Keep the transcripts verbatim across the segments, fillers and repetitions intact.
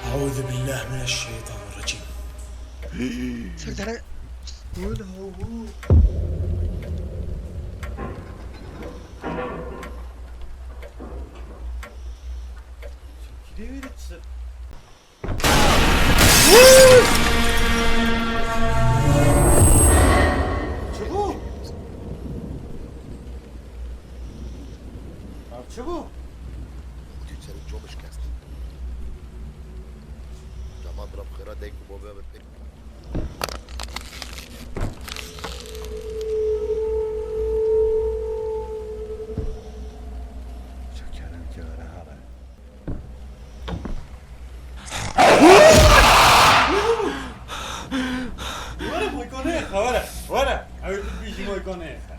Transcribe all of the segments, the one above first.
أعوذ بالله من الشيطان الرجيم. Serdere. Qul huwa. Çi bû? Ev çi bû? Dî serê comê şikest. Cama bira bi xêra, dayik û bavê min pêk. Çekerim ki were here. Were moykonê xe, were, were. Ew tu bîjî moykonê xe.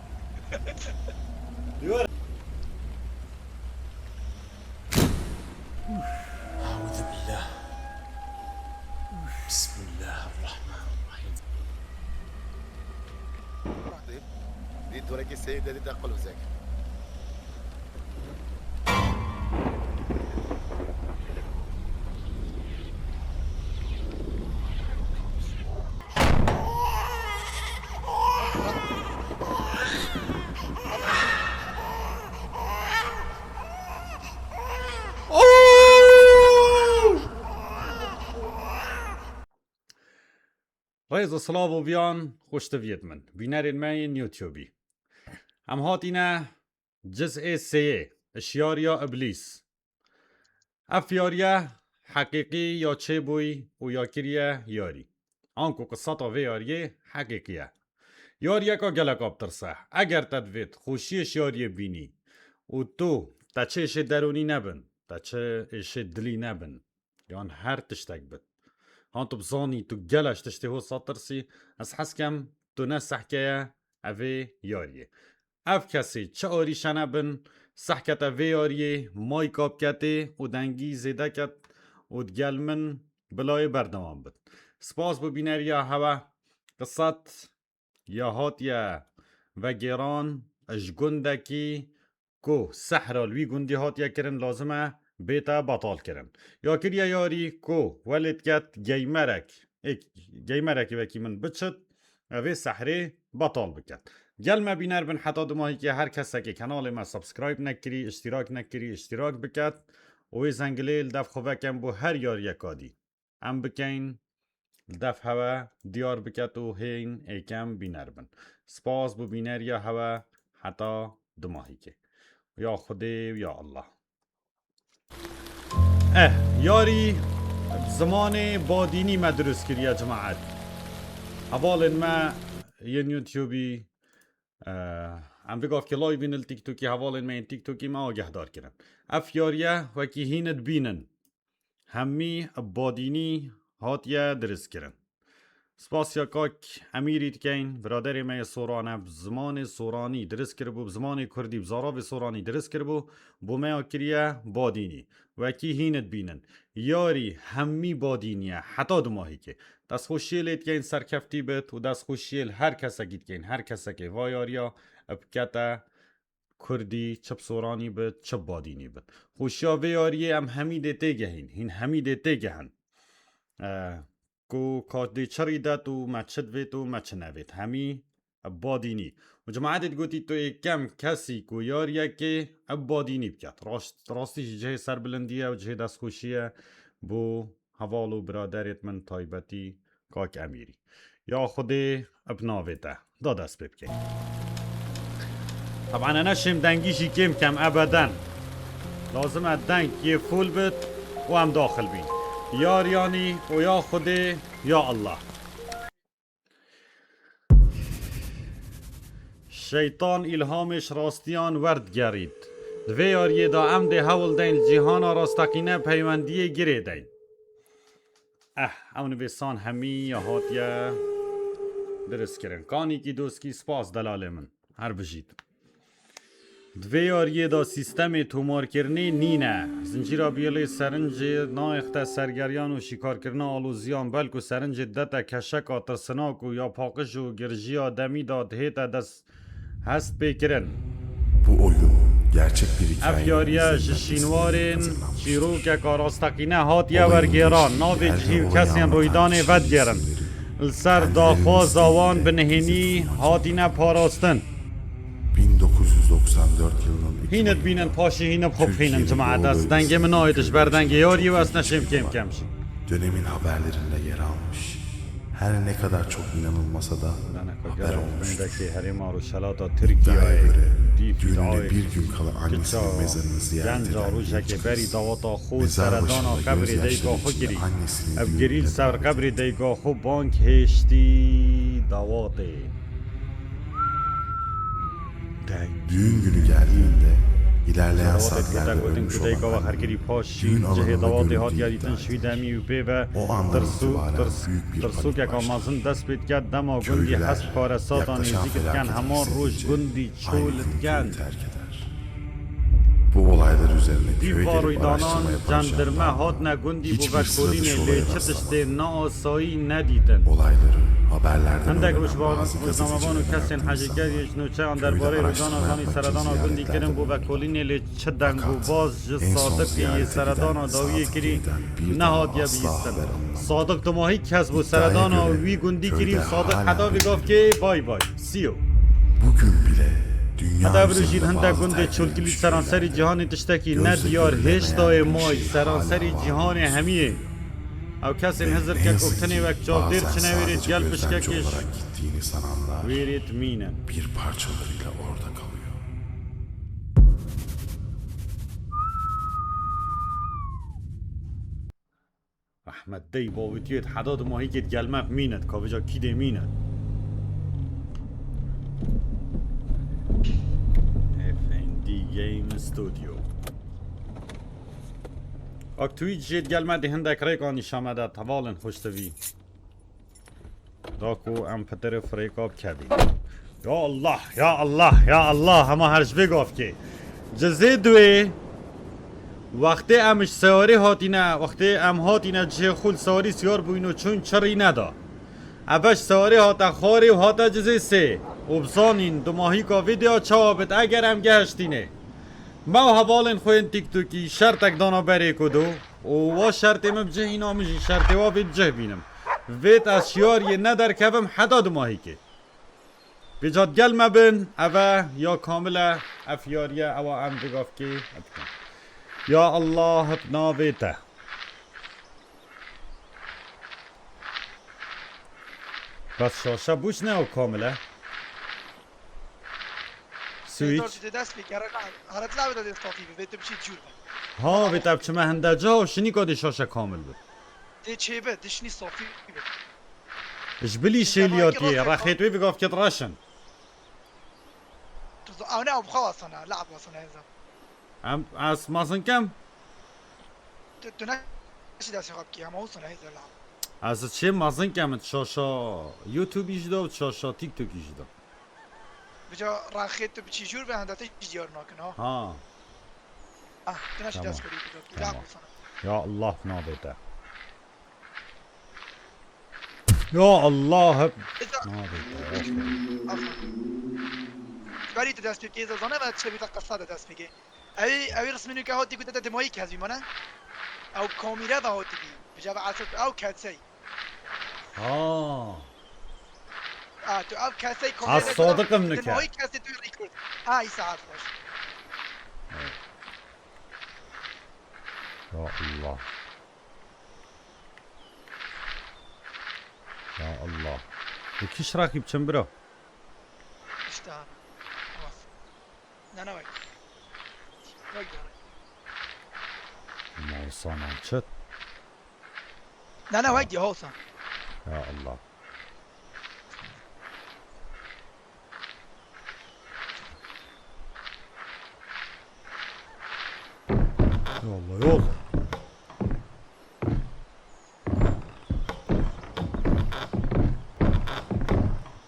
Were. أعوذ بالله. بسم الله الرحمن الرحيم. Dî turekê seyir de dî te qulf zek. Rêz û silav û viyan xweştiviyêt min. Bînerên me yên YouTubeî. Em hatîne cizê sêyê, Şiyariya Îblîs. Ev yariye heqîqî ya çêbûyî û ya kiriye yarî. Anku qiseta vê yariyê heqîqî ye. Yariyeka gelek abtirse. Eger te divêt xweşiyê şiyariyê bînî û tu te çi êşê derûnî nebin, te çi êşê dilî nebin, yan her tiştek bit. Han tu bizanî tu gelek tiştê ho satirsî, ez hez kem tu ne sehkeye evê yariyê. Ev kesê çi arîşe nebin, sehkete vê yariyê, mayka biketê û dengî zêde ket û digel min bilayê berdewam bit. Spas bo bîneriya hewe, qisat ya hatiye vegêran ji gundekî ku sehra li wî gundî hatiye kirin, lazim e bête betal kirin. Ya kiriye yarî ku welê diket geymerek, ê, geymerekî wekî min biçit, evê sehrê betal biket. Gel me bîner bin heta dumahîkê, her kesekê kenalê me subscribe nekirî, iştîrak nekirî, iştîrak biket û wê zengilê li dev xwe vekem bo her yariyeka dî. Em bikeyn, li dev hewe diyar biket û hên êkem bîner bin. Spas bo bîneriya hewe heta dumahîkê. Ya Xwedê û ya Allah. Eh, yarî bi zimanê badînî me dirust kiriye, cemaet. Hevalên me yên YouTubeî, eh, em vê gavkê live bîn li TikTokî, hevalên me yên TikTokî me agehdar kirin. Ev yariye wekî hîn dibînin. Hemî bi badînî hatiye diristkirin. Spasiya kak Emîrî dikeyn, biraderê me yê Soran e, bi zimanê Soranî dirist kiribû, bi zimanê Kurdî, bi zaravê Soranî dirist kiribû, bo me ya kiriye badînî. Wekî hîn dibînin. Yarî hemî badînî ye, heta dumahîkê. Destxweşiyê lê dikeyn, serkeftî bit û destxweşiyê li her kesekî dikeyn. Her kesekê va yariya bikete Kurdî, çi bi Soranî bit, çi bi badînî bit. Xweşiya vê yariyê em hemî dê têgehîn, hîn hemî dê têgehin. Eh, ku ka dê çi rîdet û me çi divêt û me çi nevêt. Hemî bi badînî. Û cemaetê digotî tu êkem kesî ku yariyekê bi badînî biket. Rast, rastî jî cihê serbilindî ye û cihê destxweşî ye bo heval û biraderêt min taybetî Kak Emîrî. Ya Xwedê, bi navê te. Da dest pê bikeyn. Teban, ne şêm dengî jî kêm kem ebeden. Lazim e deng yê fûl bit û em daxil bîn. Ya Riyanî û ya Xwedê, ya Allah. Şeytan îlhamê ji rastiyan werdigerît. Di vê yariyê de em dê hewl deyn li cîhana rasteqîne peywendiyê girê deyn. Eh, ew nivîsan hemî ya hatiye diristkirin. Kanîkî doskî, spas delalê min. Her bijît. Di vê yariyê de sîstemê tomarkirinê nîne. Zincîra biyêlê serincê nayêxte sergeriyan û şîkarkirina aloziyan, belku serincê dete keşeka tirsinak û ya paqij û girjiya demî de dihête dest hestpêkirin. Bu oyun Gerçek bir hikayenin Ev yariye ji şînwarên çîrokeka rasteqîne hatiye wergêran. Navê cihî û kesên rûydanê vedigêrin. Li ser daxwaza wan bi nihênî hatine parastin. Hîn dibînin paşî hîn bi xwe bixînin cemaet. Ez dengê min nayê ji ber dengê yariyê û ez neşêm kêm kem jî. Dönemin haberlerinde yer almış. Her ne kadar çok inanılmasa da haber olmuştur. Hindekî herêma Rojhelata Tirkiyeyê dî îddiayê kiça genca rojekê berî dawata xwe seredana qebrê dayika xwe kirî. Ev girî li ser qebrê dayika xwe bang hêştî dawatê. Düğün günü geldiğinde ilerleyen saatlerde ölmüş olan annemin düğün alanında görüldüğü iddia edilir. O andan itibaren büyük bir panik başlar. Köylüler yaklaşan felakete sevince aynı düğün köyü terk eder. Bu olaylar üzerine köy gelip araştırmaya başlayan Darwin hiçbir sıra dışı olaya rastlamadı. Olayları haberlerden öğrenen bazı gazeteciler araştırırken köyde araştırma yapan kişiler de vardı. Fakat en son ziyaret edilen Darwin'den asla haber alınamadı. Sadiq dimahî kes bû seredana wî gundî kirî û Sadiq heta vê gavkê bay bay. Siyo. Bugün bile dünya üzerinde bazı telkin düşükleri gözle görülen bir durum. Ev kesên hizir kek û tenê wek çavdêr çine wêrê gel pişkekê wêrê dimîne. Bir parçalarıyla orada kalıyor. Rehmet dey bavêtiyê heda di mahîkê digel me mîne, ka vêca kî dê mîne. F N D Game Studio. Ak Twitch jê digel me dê hindek rêka nîşa me de, hevalên xweştivî. Da ku em pitirê firêka bikevîn. Ya Allah, ya Allah, ya Allah, hema her ji vê gavkê. Cizê duê, wextê em ji sewarê hatîne, wextê em hatîne cihê xwe li sewarî siyar bûyîn û çûn çirî neda. Eve ji sewarê hate xwarê û hate cizê sê. Û bizanîn, dumahîka vê deya çawa bit eger em gehiştînê. Me û hevalên xwe yên TikTokî şertek dana berê ku do. Û wa şertê min bi cih îna min jî şertê wa vê bi cih bînim. Vêt ez şiyariyê ne derkevim heta dumahîkê. Vêca digel me bin, eve ya kamil e, ev yariye, ewa em digavkê bikin. Ya Allah, bi navê te. Bes şaşe bûç ne ew kamil e? Switch. Dê dest pê kere, na, haret la bide dê stafî bi, vê tu biçî cûr be. Ha, vê te biçime hinde ca û şinîka dê şaşe kamil bi. Dê çê be, dişnî safî be. Ji bilî şêliyatiyê, rexêt wê vê gavkê reşin. Tu zo-, ew ne, ew bi xwe wasana, le'b wasana hêza. Em, ez mezin kem? Tu, tu ne şî destê xwe bikî, hema wasana hêza le'b. Ez çê mezin kem, şaşa YouTubeî jî da, şaşa TikTokî jî da. Bica rexê tu biçî jûr ve hende te jî diyar nakin ha. Ha. Ah, tu neşî dest xwe bikî. Tamam. Ya Allah navê te. Ya Allah hep. Navê te. Aferin. Berî tu dest pê kê zane ve çevî te qesa de dest pê kê. Ew, ew resmî nûke hatî ku te dimayî kes bî mane. Ew kamîre ve hatî bî. Bica ve esas ew kesey. Ha. Ha, tu ev kesey kamîre. Ez sadiqim nûke. Dimayî kesê tu rîkord. Ha, îsa hef baş. Ya Allah. Ya Allah. Bu kî şirakî biçim bira? İşte abi. Tamam. Ne ne bak. Bak yani. Mawsana çet. Ne ne bak ya olsan. Ya Allah. Ya Allah, yol.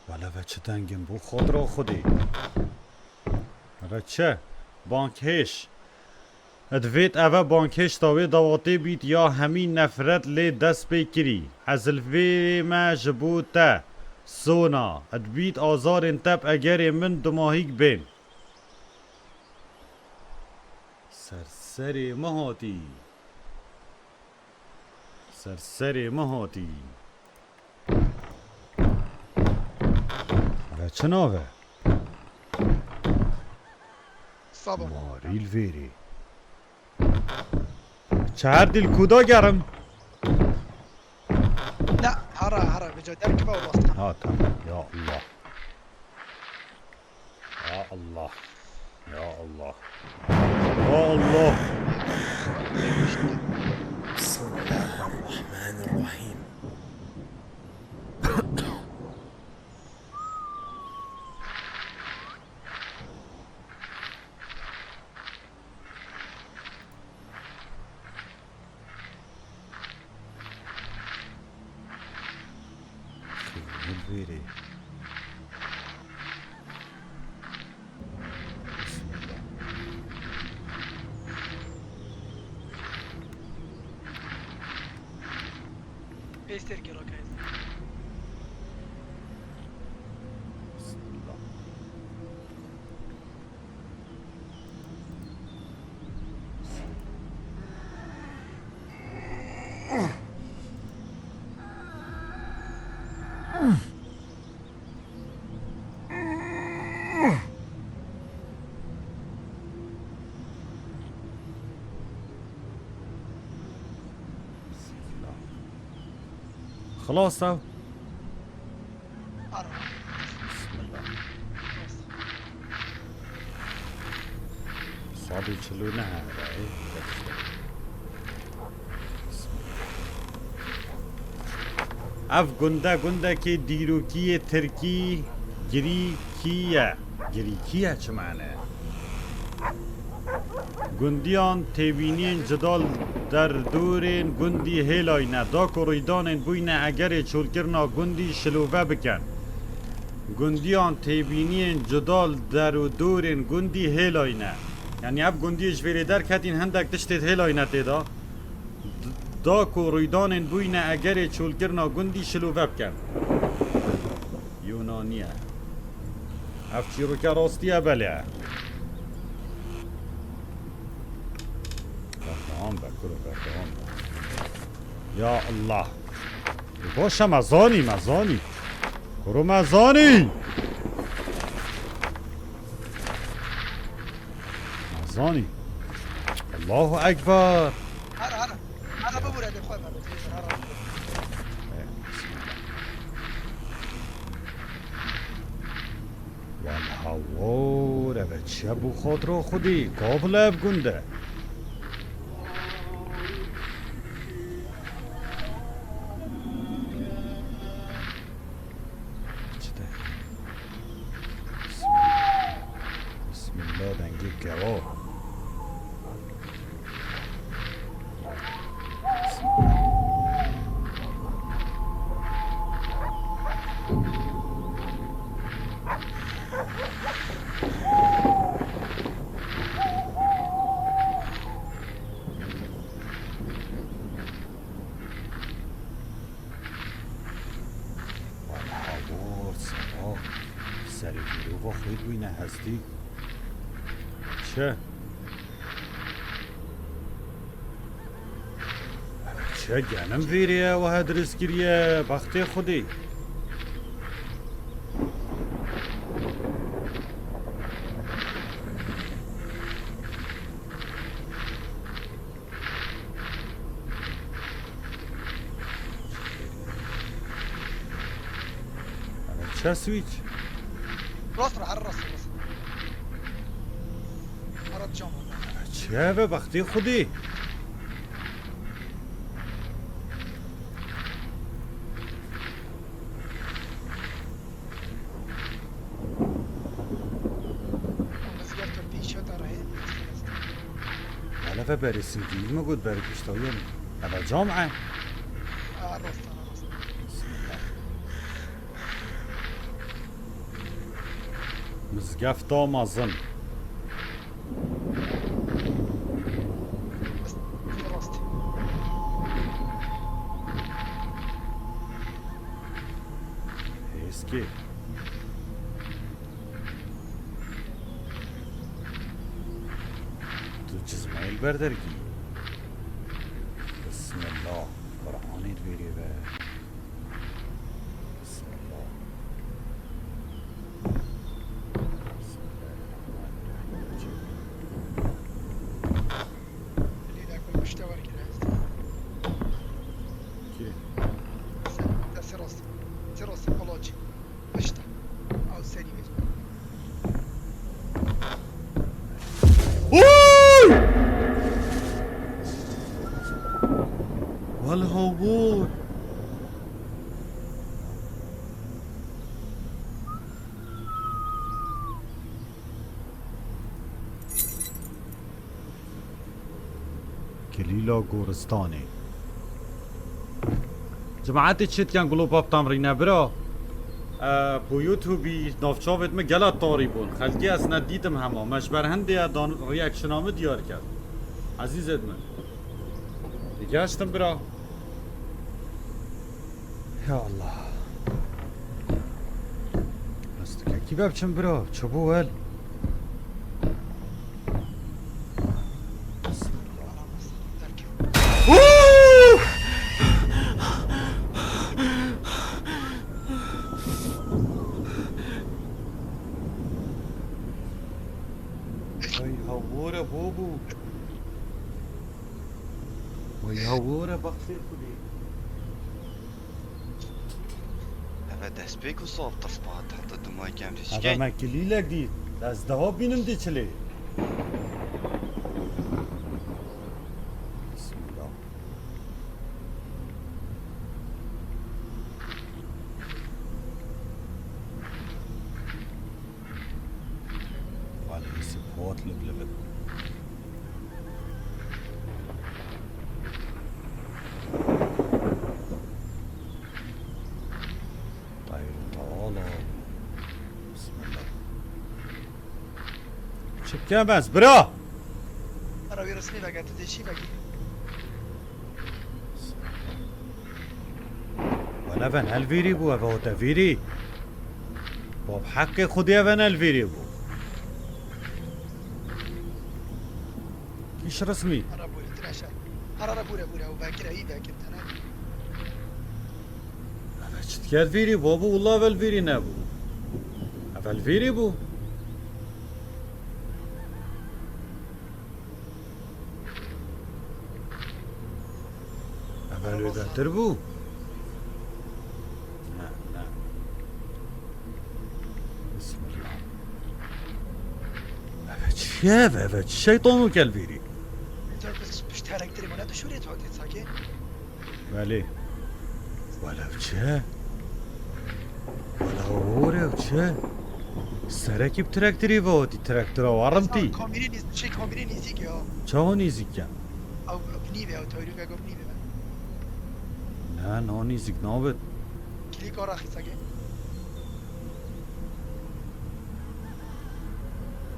Wele ve çi dengin bu xodra xudê. Ve çi? Bankhêş. Divêt eve bankhêşta wê dawatê bît ya hemî nefret lê dest pê kirî. Ez li vê me ji bo te. Sona. Dibît azarên te bi egerê min dumahîk bên. Serê min hatî. Ser serê min hatî. Ve çi nave? Sabah. Marî li vêrê. Çar dil kuda gerim. La, hara, hara, vêca derkeve û rast. Ha, tamam. Ya Allah. Ya Allah. Ya Allah. Ya Allah. بسم الله الرحمن الرحيم. Xêrê. Bismillah. Pêster kiro kayız. Bismillah. Xelas ew. Bismillah. Sed û çil û neh herayê. Ev gunde gundekê dîrokî yê tirkî, girîkî ye. Girîkî ye çi mane? Gundiyan têbîniyên cida li derdorên gundî hêlayne, da ku rûydanên bûyne egerê çolkirina gundî şilove bikin. Gundiyan têbîniyên cida li der û dorên gundî hêlayne. Yanî ev gundiyê ji vêrê derketîn hindek tiştê hêlayne tê de. D-, da ku rûydanên bûyne egerê çolkirina gundî şilove bikin. Yunaniye. Ev çîroke rastî ye belê. Berdewam be, kuro, berdewam be. Ya Allah. Baş e, me zanî, me zanî. Kuro, me zanî. Me zanî. Allahu Ekber. Hara, hara. Hara bibûre dê xwe me. Hara. Wal hawor, eve çi ye bo xatira Xwedê? Ka bila ev gund e? Çi de? Bismillah. Bismillah dengê kewa. Wala hawor, sera, serê mirova xwe bûyne hestî. Çi? Çi genim vêrê ye, wiha dirist kiriye, bextê Xwedê. Çe swîç? Rast ra, her rast, rast. Ara cam. Çi eve bextê Xwedê? Mizgefta pîşe te re hê. Hele ve berê singî me got berê pişta yan. Eve cam e. Ha, rast, rast. Bismillah. Mizgefta mezin. Rast. Hêskê. Tu cizmeyê li Ber dergî. Bismillah. Qur'anê divêrê ve. Bismillah. Bismillahirrahmanirrahim. Lîna ku pişte wergire. Kî? Sen, te siros. Siros, koloçî. Pişta. Ew serî wê. Oy! Wala hawor. Kilîla goristanê. Cemaetê çêtken gulo bab tamrîne bira. E, bo YouTubeî navçavêt min gela tarî bûn. Xelkê ez nedîtim hema. Me ji ber hindê ye dan reactiona min diyar kir. Ezîzêt min. Digeştim bira. Ya Allah. Ez dikekî be biçim bira. Çi bû wel? Ay hawore bobo. Ay hawore baxtê Xwedê. Eve destpêk û sal tifq hat heta dumay kem Eve dişkê. Me kilîlek dît. Ez daha bînim dî çilê. Bismillah. Wale hîsip hot lib lib. Tayyarun Teala. Bismillah. Çi bikem ez, bira? Ara wî resmî veke, tu dê çî vekî? Wele ven el vîrî bû, eve hote vîrî. Bab heqê Xwedê eve nel vîrî bû. Kîş resmî. Ara bûre, tira şer. Ara, ara bûre, bûre, ew vekir, ew vekir, tene. Eve çi diket vîrî, babo, wila vel vîrî nebû. Eve vîrî bû. Eve lê betir bû. Ne, ne. Bismillah. Eve çi ye? Eve çi şeytan û kelvîrî? Pişt herektirê bana dişûrê tu hatê sakê. Belê. Wele ev çi ye? Wele hor ev çi ye? Serekî bi traktorî ve hatî, traktora warintî. Kamîrê nîz-, şey, kamîrê nîzîk ya. Çawa nîzîk ya? Ew nîve ya, tayrû vego nîve. Ne, no nîzîk nabit. Kilîka raxî sege.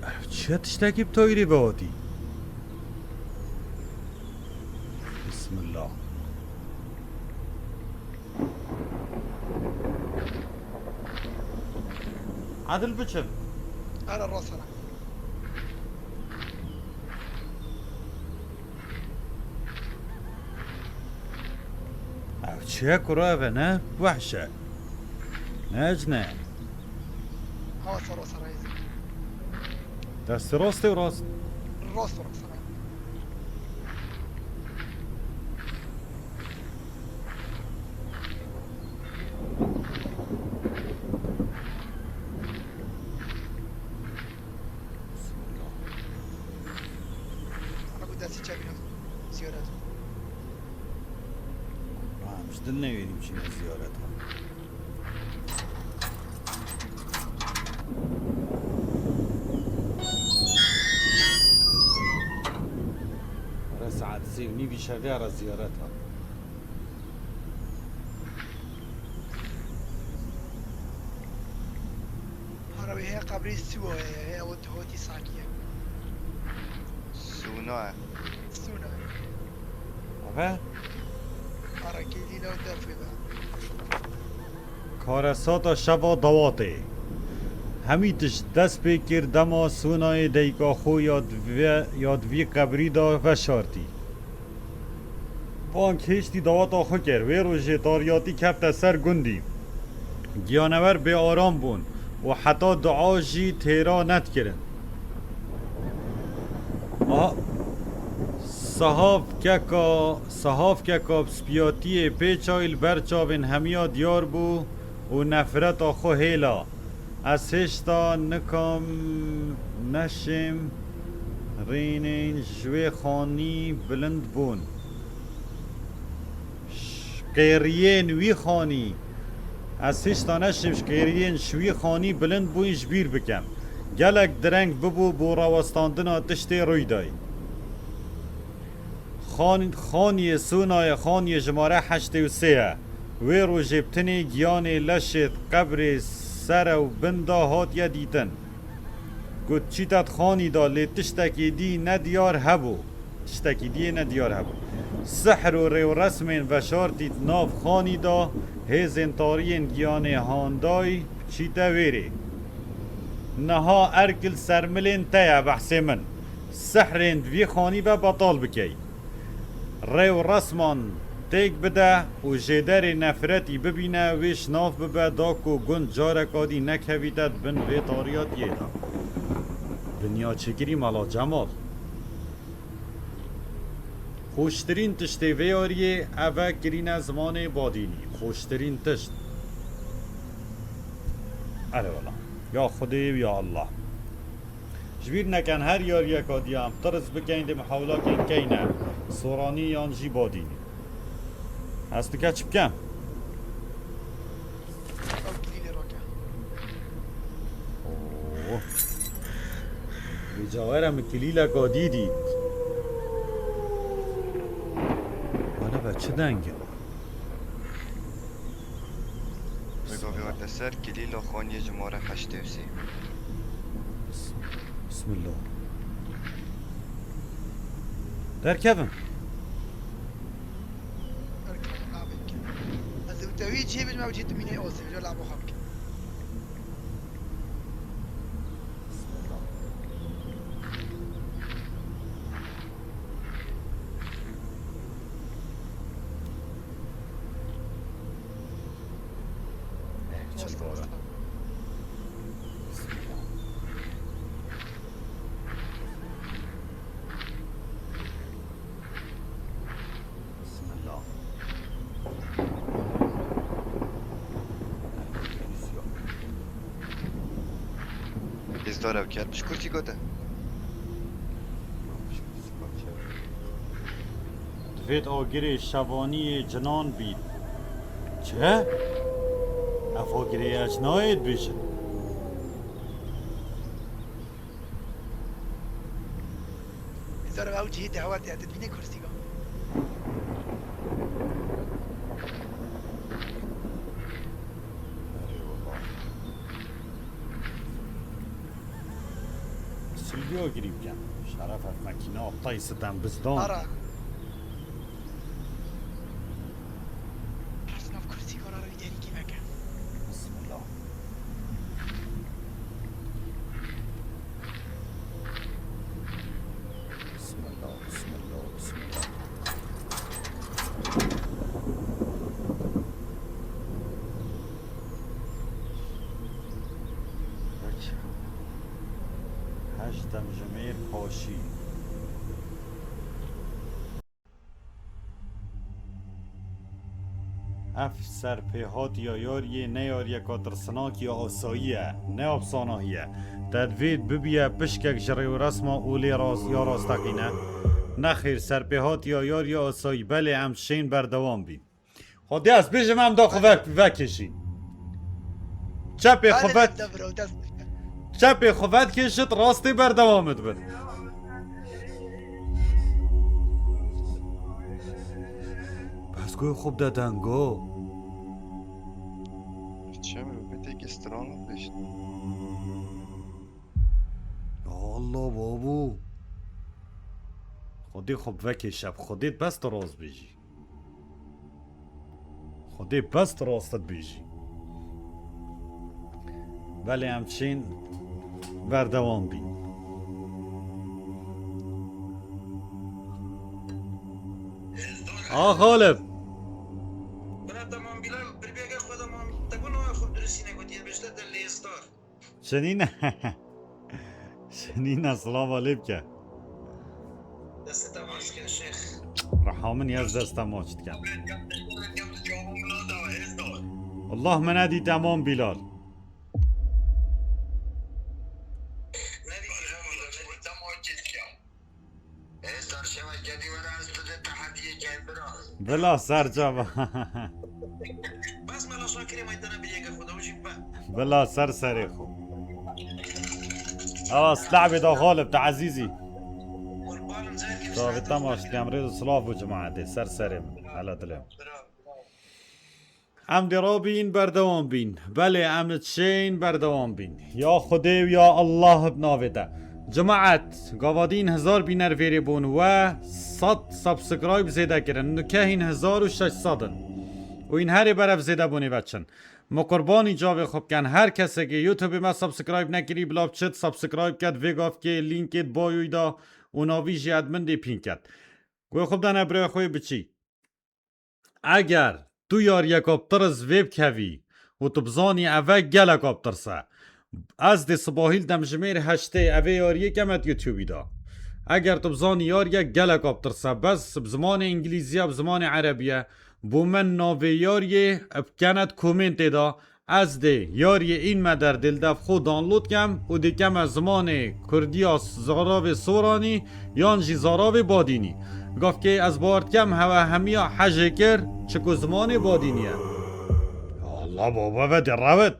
Ev çi ye tiştekî bi tayrî ve hatî? Bismillah. Adil biçim. Ara rosana. Ev çi ye kuro ev e, ne? Wehşe. Ne cine. Rasa rasa rayzî. Destê rastê û rast. Rast rasa. Ana bu destî çevirem. Ziyaret. Em ji dil newêrî biçîne ziyareta. Ara saet sê û nîvî şevê ara ziyareta. Para wê heye qebrê Siwo heye, heye o hotî sakiye. Sûna. Sûna. Eve? Ara kêlî lew defê be. Karesata şeva dawatê. Hemî tişt dest pê kir dema Sonayê dayika xwe ya di vê, ya di vî qebrî de veşartî. Bang hêştî daweta xwe kir. Wê rojê tariyatî kefte ser gundî. Giyanewer bêaram bûn û heta dua jî têra nedikirin. Aha. Sihavkeka, sihavkeka bi spiyatiyê pê çay li ber çavên hemiya diyar bû û nefreta xwe hêla. Ez hêşta nikam neşêm rênên ji wê xanî bilind bûn. Şqêriyên wî xanî. Ez hêşta neşêm şqêriyên ji wî xanî bilind bûyî ji bîr bikem. Gelek direng bibû bo rawestandina tiştê rûy dayî. Xan-, xaniyê Sonayê xaniyê jimare heştê û sê ye. Wê rojê bi tinê giyanê leşê di qebrê sere û bin de hatiye dîtin. Got, çîte di xanî de lê tiştekî dî nediyar hebû. Tiştekî diyê nediyar hebû. Sihr û rêwresmên veşartî di nav xanî de hêzên tariyên giyanê handayî çîte wêrê. Niha erk li ser milên te ye behsê min. Sihrên di vî xanî ve betal bikey. Rê û resman têk bide û jêderê nefretî bibîne, wê şinav bibe da ku gund careka dî nekevîte di bin vê tariyatiyê de. Dinya çêkirî Mela Cemal. Xweştirîn tiştê vê yariyê ev e kirîne zimanê badînî. Xweştirîn tişt. Erewela. Ya Xwedê û ya Allah. Ji bîr nekin her yariyeka diya em tirz bikeyn dê mihawilakên keyne. Soranî yan jî badînî. Ez dike çi bikem? Ew kilîlê rake. Oo. Vê cawere min kilîleka dî dît. Wele be çi deng e? Vê gavê werte ser kilîla xaniyê jimare heştê û sê. Bismillah. Derkevin. Ez û te wî cihê bêjim, ew cihê tu mînê asê, vêca labo xwe bikin. Bismillah. Hêzdar ev ker pişt kurtî gote. Divêt agirê şevaniyê cinan bît. Çi? Ev agirê ez nayê dibêjin. Bizar ew cihê dehwet e, tu dibînî kursî ga. Erê wela. Silvio girî bikin. Şeref ev mekîna tay sitem bizdan. Ara. Nav kursî kara rî derîkî veke. Bismillah. Bismillah, bismillah, bismillah. Peki. Heşt demjimêr paşî. Ev serpêhatiya yariyê ne yariyeka tirsinak ya asayî ye, ne apsanahî ye. Te divêt bibiye pişkek ji rêwresma olê rast ya rasteqîne. Nexêr, serpêhatiya yariya asayî, belê em şên berdewam bîn. Xwedê ez bêjim em da xwe vek-, vekişîn. Çepê xwe Hadi vet-, de bro, dest. Çepê xwe vedkêşit, rastê berdewam dibin. Bes goy xwe bide dengo. Çem û betek stran pêşt. Ya Allah babo. Xwedê xwe vekêşe, Xwedê bes tu rast bêjî. Xwedê bes tu rast dibêjî. Belê em çin berdewam bîn. A Xalib. Bira, te Mam Bilal, birbêge xwe de Mam, te got nava xwe bi duristî negotiye, bêjte te lêzdar. Şenîne. Şenîne, silava lê bike. Destê te baş kin şêx. Reha min, ez desta maç dikem. Allah me nedî te Mam Bilal. Bila ser çava. Bas me la şakirê maytana bir yeke xwe de û jî be. Bila ser serê xwe. Ewa, slabê da Xalib, te ezîzî. Qurbanım, zerkê. Çavê te maç dikem, rêz û silav bo cemaetê, ser serê min. Hele dilê min. Em dê rabîn berdewam bîn. Belê, em diçin berdewam bîn. Ya Xwedê û ya Allah bi navê te. Cemaet, gavadîn hezar bîner vêrê bûn we sed subscribe zêde kirin. Nuke hîn hezar û şeş sed in. Û hîn herê berev zêde bûnê ve çin. Me qurbanî cavê xwe bikin. Her kesekê YouTubeê me subscribe nekirî, bila biçit subscribe ket, vê gavkê, lînkê di bayoyî de û navî jî admin dê pîn ket. Guhê xwe bidene birayê xwe yê biçî. Eger tu yariyeka bi tirs vê bikevî û tu bizanî eve geleka bi tirs e, ez dê sibahî li demjimêr heştê evê yariyê keme di YouTubeî de. Eger tu bizanî yariyek geleka bi tirs e, bes bi zimanê îngilîzî ye, bi zimanê erebî ye, bo me navê yariyê bikene di komêntê de. Ez dê yariyê înme der dê li dev xwe download kem û dê keme zimanê kurdî ya zaravê soranî yan jî zaravê badînî. Gavkê ez bawer dikem hewe hemiya hejê kir çiku zimanê badînî ye. Allah baba ve dê rewit.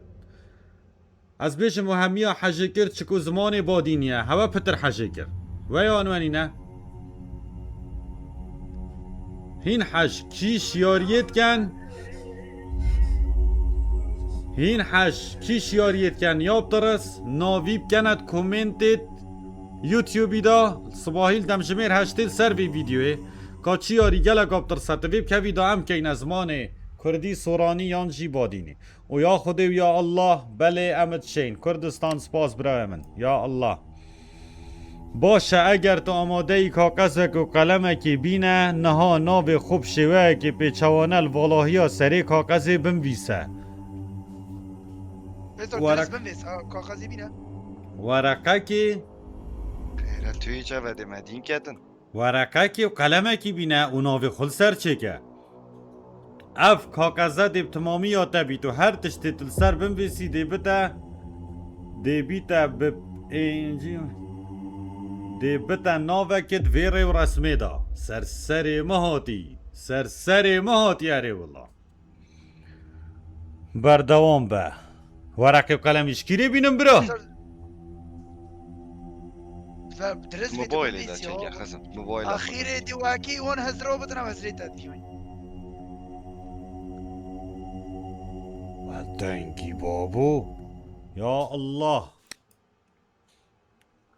Ez bêjim we hemiya hejê kir çiku zimanê badînî ye. Hewe pitir hejê kir. Weya an wenî ne? Hîn hej kîş yariyê diken. Hîn hej kîş yariyê diken ya bi tirs, navî bikene di komêntê di YouTubeî de, sibahî li demjimêr heştê li ser vê vîdeoyê. Ka çi yarî geleka bi tirs e, tu vê bikevî da em keyne zimanê kurdî, soranî yan jî badînî. Û ya Xwedê û ya Allah, belê em diçêyn. Kurdistan spas birayê min. Ya Allah. Baş e, eger tu amadeyî kaxezek û qelemekê bîne, niha navê xwe bi şêweyekê pêçewane li valahiya serê kaxezê binvîse. Bêzor Werek- dirist binvîs, ha, kaxezê bîne. Wereqekê Xêre tu yê çavedê me dîn ketin. Wereqekê û qelemekî bîne û navê xwe li ser çêke. Ev kaxeze dê bi timamiya te bît û her tiştê tu li ser binvîsî dê bite, dê bîte bi êncî, dê bite navekê di vê rê û resmê de. Ser serê min hatî, ser serê min hatî, erê wila. Berdewam be. Wereqê û qelemî ji kîrê bînim bira? Ve dirist vê Mobaylê de çêke xizim. Mobaylê. Axirê di wekî wan hezra bidin, ew hezrê te dî. Dengî babo. Ya Allah.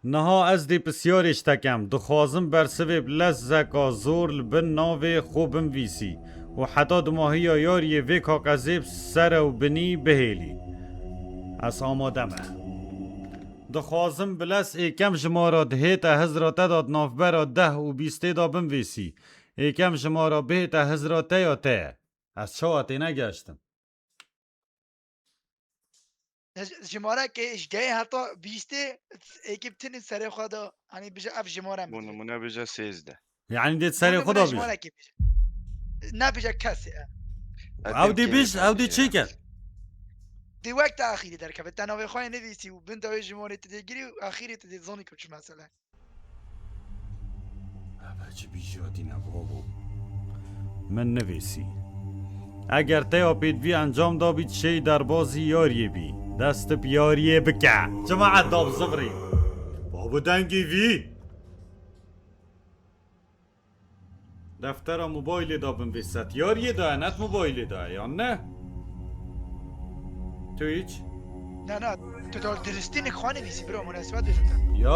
Niha ez dê pisyarê ji te kem. Dixwazim bersivê bi lezeka zor li bin navê xwe binvîsî û heta dumahiya yariyê vê kaxezê bi ser ew binî bihêlî. Ez amade me. Dixwazim bi lez êkem ji ma re dihête hizra te de di navbera deh û bîstê de binvîsî. Êkem ji ma re bihête hizra te ya te ye. Ez çawa tênegeştim? Ez ji-, jimarekê ji dehê heta bîstê êkê bi tinê serê xwe de, hani bije ev jimare min Bû dibê. Nimûne bije sêzdeh. Yani dê serê xwe de bije. Jimarekê bije. Ne bije kesê. Ew dê bîj, ew dê çêke. Dê wek te axîrî derkeve. Te navê xwe yê nivîsî û bin dawê jimarê tu dê girî û axîrê tu dê zanî ku çi mesele. Eve çi bîjiyatî ne babo. Min nivîsî. Eger te ya pêdivî encam dabî, çêy derbazî yariyê bî. Dest bi yariyê bike. Cemaet da bizivirî. Babo dengê vî. Deftera mobaylê da binvîse. Di yariyê da ye, ne di mobaylê da ye, yan ne? Tu hiç? Na, na, tu da diristî nik xwe nivîsî, biro, munesebet bêjim te. Ya,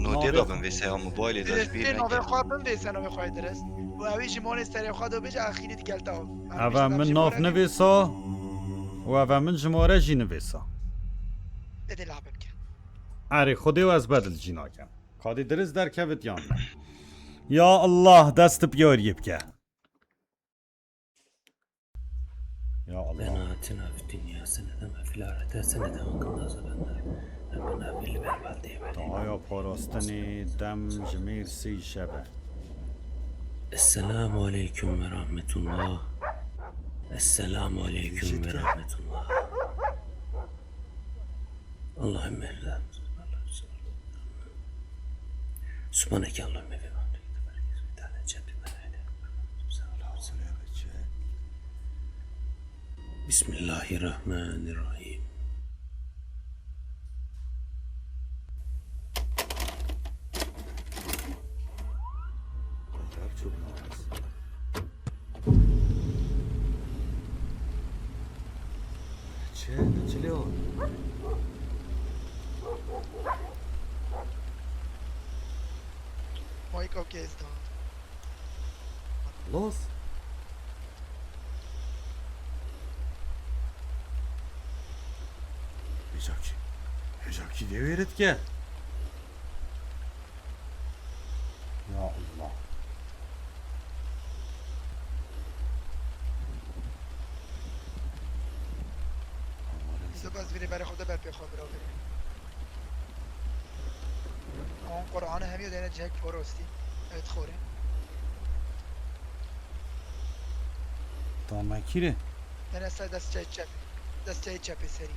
Notê navê da binvîse ya mobaylê da ji bîr Diristî neke. Navê xwe binvîse, navê xwe dirist. Û ew ê ji monê serê xwe da bêje, axirî digel te. Eve min nav nivîsa û eve min jimare jî nivîsa. Erê Xwedê û ez bedil jî nakim. Kadî dirist derkevit yan ne? Ya Allah, dest bi yariyê bike. Ya Allah. Lena atina fid dunya haseneten ve fil ahireti haseneten ve qina azaben nar. Rabbena qina azaben nar. Dua ya parastinê dem ji mêr sê şebe. Esselamu aleyküm ve rahmetullah. Esselamu aleyküm ve rahmetullah. Allahümme la. Subhaneke Allahümme ve bihamdike. Tebarek ismuke ve teala ceddu ve la ilahe illa ente. Bismillahirrahmanirrahim. Çi? Çi lê o? Michael Gazdon. Los. Hêja kî? Hêja kî dê wêrit ke? Ya Allah. Dibez vîrê berê xwe de ber pê xwe bira vîrê. An Qur'anê hemiyo dene cihek porostî. Evet xorê. Tamekî re. Dene ser destçeyê çep. Destçeyê çepê serî.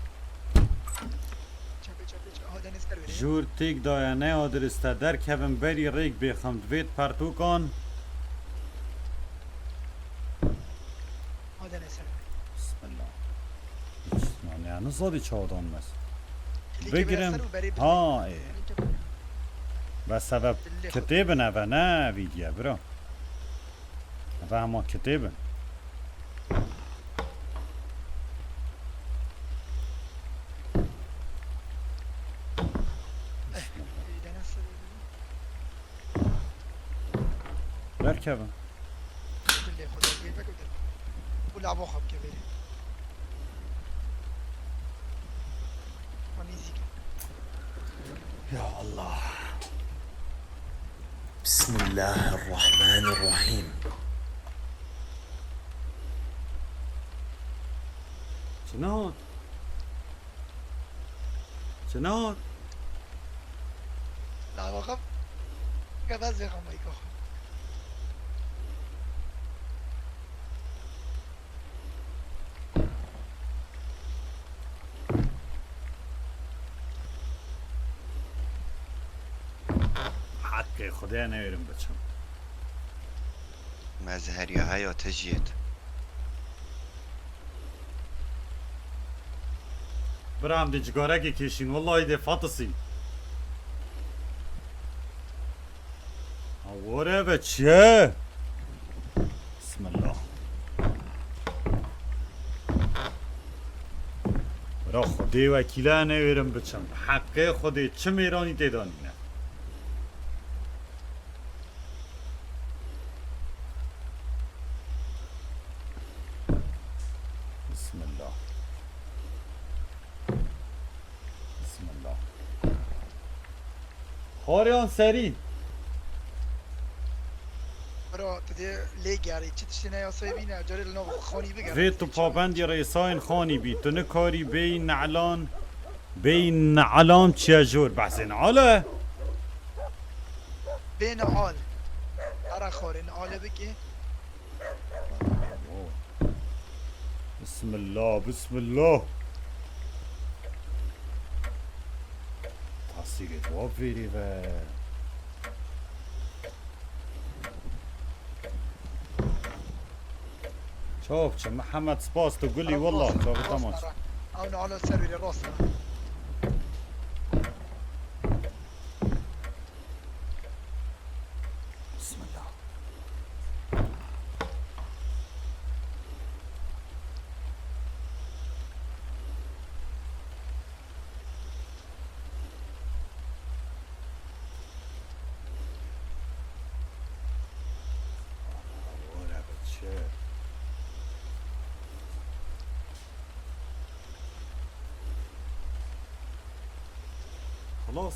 Çepê, çepê, çepê. Aha, dene ser verê. Jûr têk daye, ne ya dirist e. Derkevin berî rêk bêxim. Divêt pertûkan. Aha, dene ser verê. Bismillah. Hiç, yani, yani, zor hiç havadan mez. Bigirim. Ha, e. Be sebep kitêbin eve, ne vîdye, bira. Eve hema kitêbin. Derkevin. Dilê xwe derdê veke derkevin. Û lava xwe bike vêrê. Xwe nêzîk e. Ya Allah. Bismillahirrahmanirrahim. Çi ne hat? Çi ne hat? La bakalım. Gavaz ve kamayı kafa. Heqê Xwedê newêrim biçim. Mezheriya heya tijiyêt. Bira em dê cigarekê kêşîn, wellahî dê fatisî. Ha, wore ve çi ye? Bismillah. Bira Xwedê wekîle newêrim biçim. Heqê Xwedê çi mêranî tê de nîne. Bismillah. Bismillah. Xariyan serî. Bira, tu dê lê gerî, çi tiştê ne yasayê bîne, carê li nav xanî bigere. Vê tu pabendî rêsayên xanî bî, tu nikarî bêyî ne'lan, bêyî ne'lan çiye jor, behsê ne'al e. Bê ne'al. Ara xorê ne'alê bikê. Bismillah, bismillah. Tasîrê dua vêrî ve. Çav çi Mihemed, spas tu gulî, wallah, çavê te maç. Ew ne'ala ser wîrê rast e. Bismillah. Los.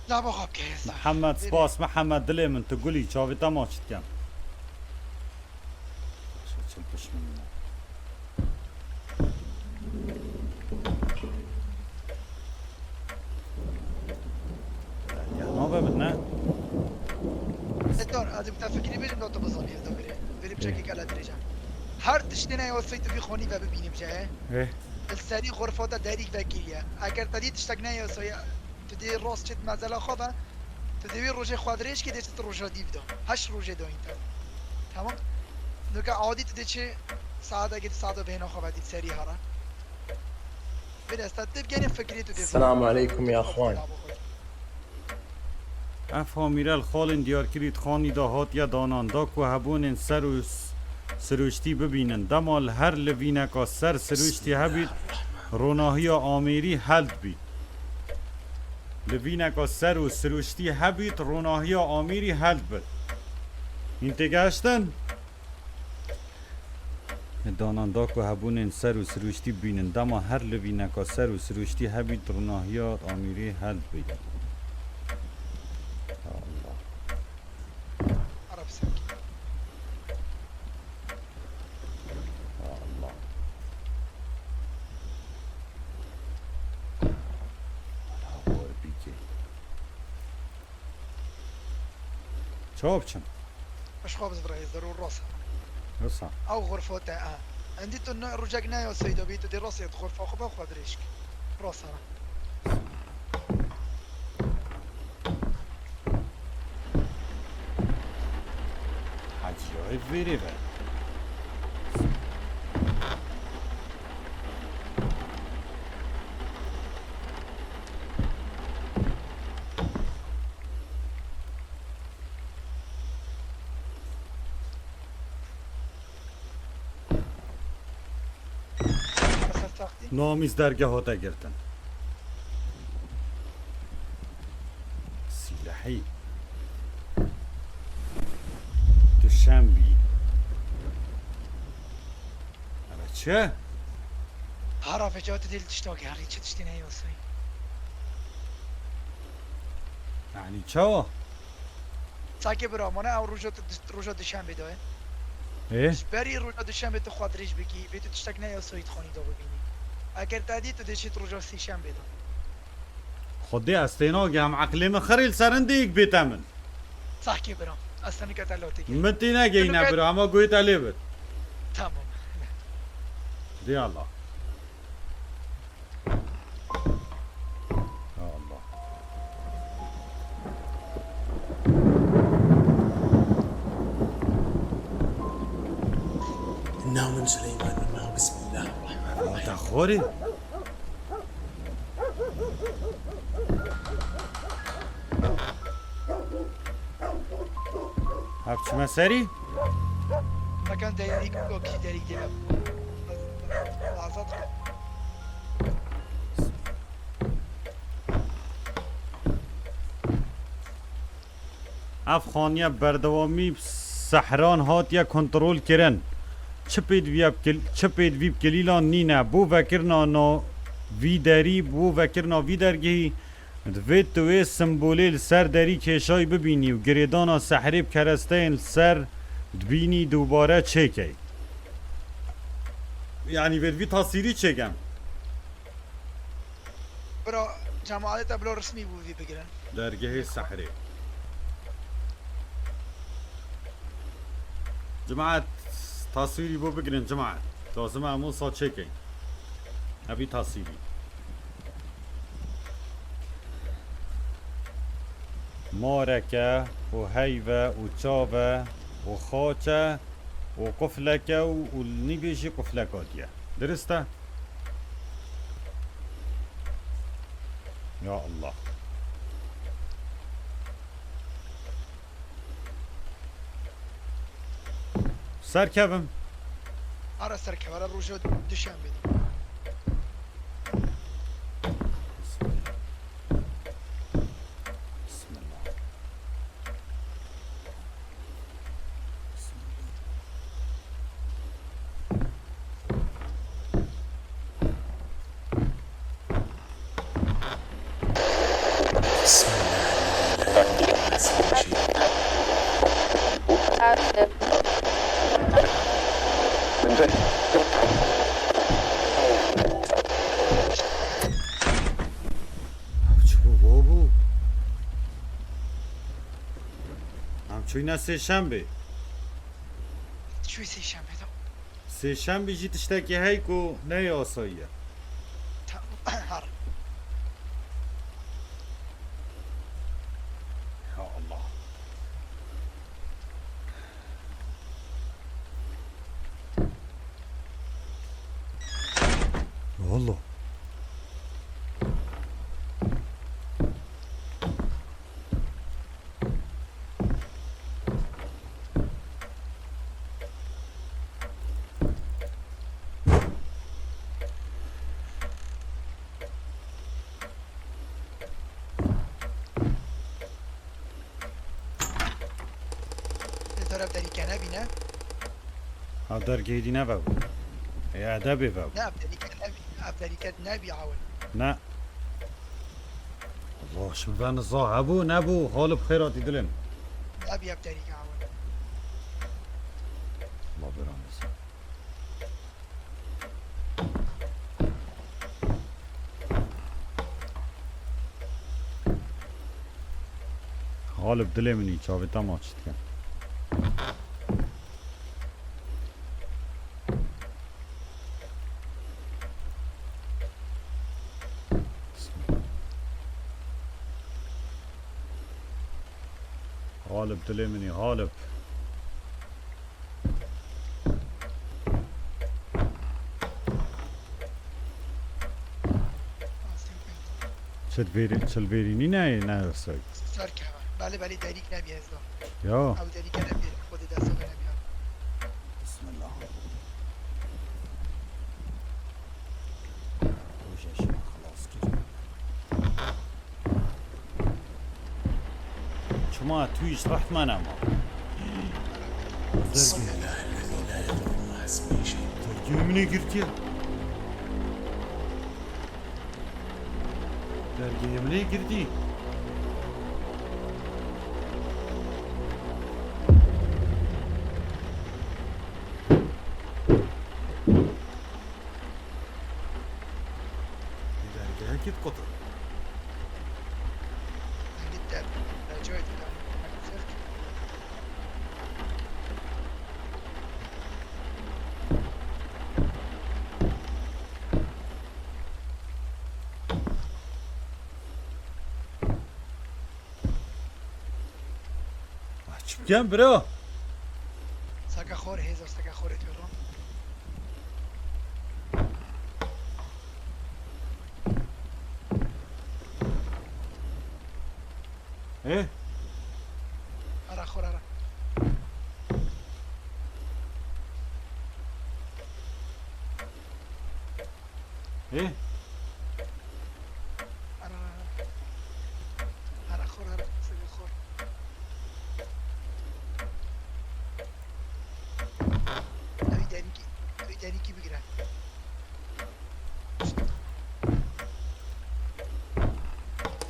La baba kes. Mihemed, spas Mihemed, dilê min, tu gulî, çavê te maç dikem. Çil pişt min. Ya nabe min ne? Etor, ez bi te fikirî bêjim da tu bizanî ez dogirê. Verî çekek ele dirêje. Her tiştê ne yasayî tu vî xanî ve bibînî bije, he? Eh. Li serî xurfata derîk vekiriye. Eger te dî tiştek ne yasayî, tu dê rast çêt mezela xwe ve, tu dê wî rojê xwe dirêj kî dê çêt roja dî bida. Heşt rojê dayîn te. Tamam? Nuke adî tu dê çi saetekê di saeta bêhna xwe ve dî serî hara. Vêrê ez te tê bigenê fikirê tu dê Selamu aleykum ya xwan. Ev hamîre li xalên Diyarkirî di xanî de hatiye danan da ku hebûnên ser û s-, sirûştî bibînin. Dema li her livîneka ser sirûştî hebît, ronahiya amêrî hel dibît. Livîneka ser û sirûştî hebît, ronahiya amêrî hel dibit. Hîn têgehiştin? Danan da ku hebûnên ser û sirûştî bînin. Dema her livîneka ser û sirûştî hebît, ronahiya amîrî hel dibît. Ya Allah. Arab sanki. Ya Allah. Çawa biçim? Ji xwe bizdirê zerûr rosa. Rosa. Ew xurfo te, a. Endî tu ne rojek ne ya seyda bî, tu dê rosê xurfa xwe be xwe dirêj kî. Rosa. Hacî, ev vêrê ve. Namîz dergeh hate girtin. Sîlehî. Duşembî. Eve çi? Hara fecaatê dê li tişta gerî, çi tiştê ne yasayî. Yani çawa? Sakê bira, mane ew roja tu, roja duşembê de ye. Ê? Ji berî roja duşembê tu xwe dirêj bikî, vê tu tiştek ne yasayî dixwanî da bibînî. Eger te dî tu dê çêt roja sêşembê de. Xwedê ez têna gem eqlê min xirî li ser hindê yek bête min. Sakê bira, ez tenike te lotê kê. Min tê negeyîne bira, hema guhê te lê bit. Tamam. Dê Allah. Ya Allah. Nav min Suleyman, nav, bismillahirrahmanirrahim. Te xorî? Ev çime serî? Mekan derî ku kî derî gele. Azad. Ev xaniye berdewamî sehran hatiye kontrol kirin. Çi pêdivî bi kil-, çi pêdivî bi kilîlan nîne. Bo vekirina na vî derî, bo vekirina vî dergehî, divê tu wê simbolê li ser derî kêşayî bibînî û girêdana sehrê bi keresteyên li ser dibînî dubare çêkey. Yanî vê vî tasîrî çêkem. Bira, cemaatê te bila resmî bû vî bigirin. Dergehê sehrê. Cemaat, taswîrî bo bigirin cemaat. Lazim e em wisa çêkin. Evî taswîrî. Mareke û heyve û çave û xaçe û qufleke û, û nîvê jî qufleka diye. Dirist e? Ya Allah. Serkevim. Ara serkevara roja duşembê de. Bismillah. Bismillah. Ev çi bû, bo bû? Em çûyne sêşembê. Çûyî sêşembê de. Sêşembê jî tiştekî hey ku ne yasayî ye. Tamam. Har. Ya Allah. Ya Allah. Lê te ev derîke nebîne? Ha, dergehê dî neve bû. Ê, edebê ve bû. Ne, ev derîke nebî, ev derîke nebî awil. Ne. Allah, şim ve niza hebû, nebû, halib xêr hatî dilê min. Nebî ev derîke awil. Allah beramız. Halib dilê min î, çavê te maç dike. Halib dilê min î, Halib. Çil vêrî, çil vêrî nîne, ne ser. Ser keve. Belê, belê, derîk nebî ez da. Ya. Ew derîke nebî, xwedê dest xwe nebî. Bismillah. Roja şima xelas kir. Çima tu ji reht me nema? Dergehê min ê girtiye. Dergehê min ê girtî. Dergehekî diqotin. Hingî der, dercayê dî. Ah, çi bikem bira? Seke xor hêza, seke xorê tu ron. Ê? Ara xor ara. Ê? Ara, ara. Ara xor ara. Seke xor. Ew derîkî, ew derîkî bigire.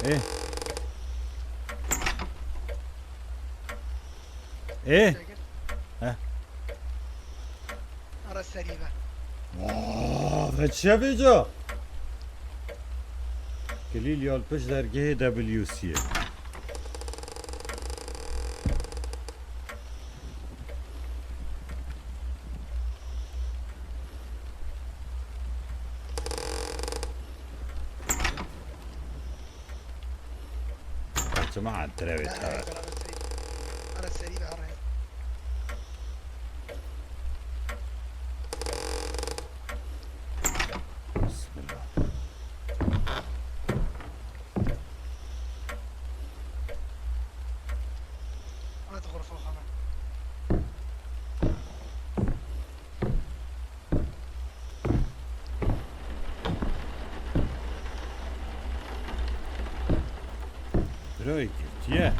Ê. Ê. Çekil. Heh. Ara serî ve. Aa, ve çi vêca? Kilîl ya li pişt dergehê W C ye. Çima an tirevê te. Ara serî ve, ara. Bismillah. Hadi xurfa xana. Bira, girtiye.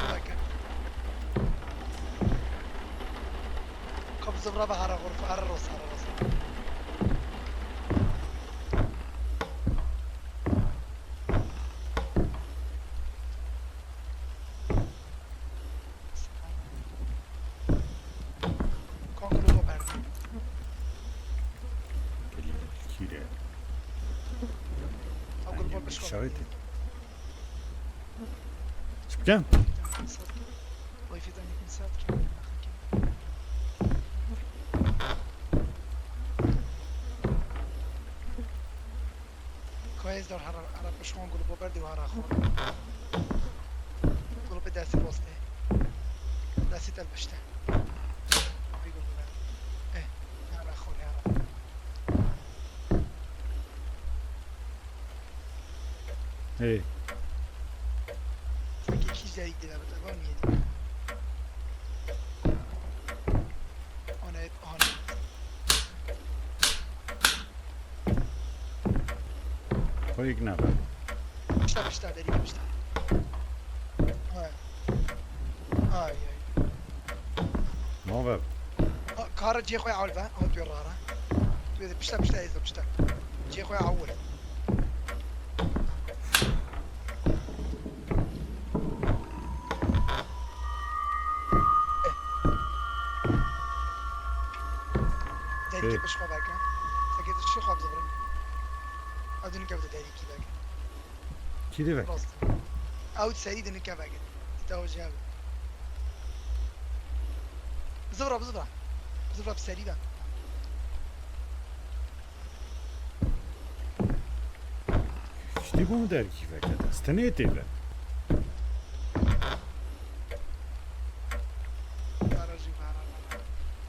Kapı zıvra ve hara xurfa, hara ros, hara ros. Haydi. Çıkacağım. Kayê zor hera, hera pişwan gulûbo berdî û hera xwe. Gulûbê destî rastê. Destî te li pişt e. Vî gulûbe. Eh, hera xwe, hera. Hey. Sanki iki yüz elli lira, tamam mı? Ana hep ana. Koyuk ne be? Pişta, pişta, dedik pişta. Ay. Ay, ay. Ne haber? Ha, kara cihê xwe awil be, ama tu rara. Tu de pişta, pişta, ez de pişta. Cihê xwe awil. Eh. Derî Hey. Pişt xwe veke. Seke tu çi xwe bizivrin? Ew din kevde derî kî veke. Kî dê veke? Rast. Ew serî din keveke. Ti te hoca ew. Bizivra, bizivra. Bizivra bi serî ve. Tiştî bû dergî veke, dest tenê tê ve. Ara jî vara,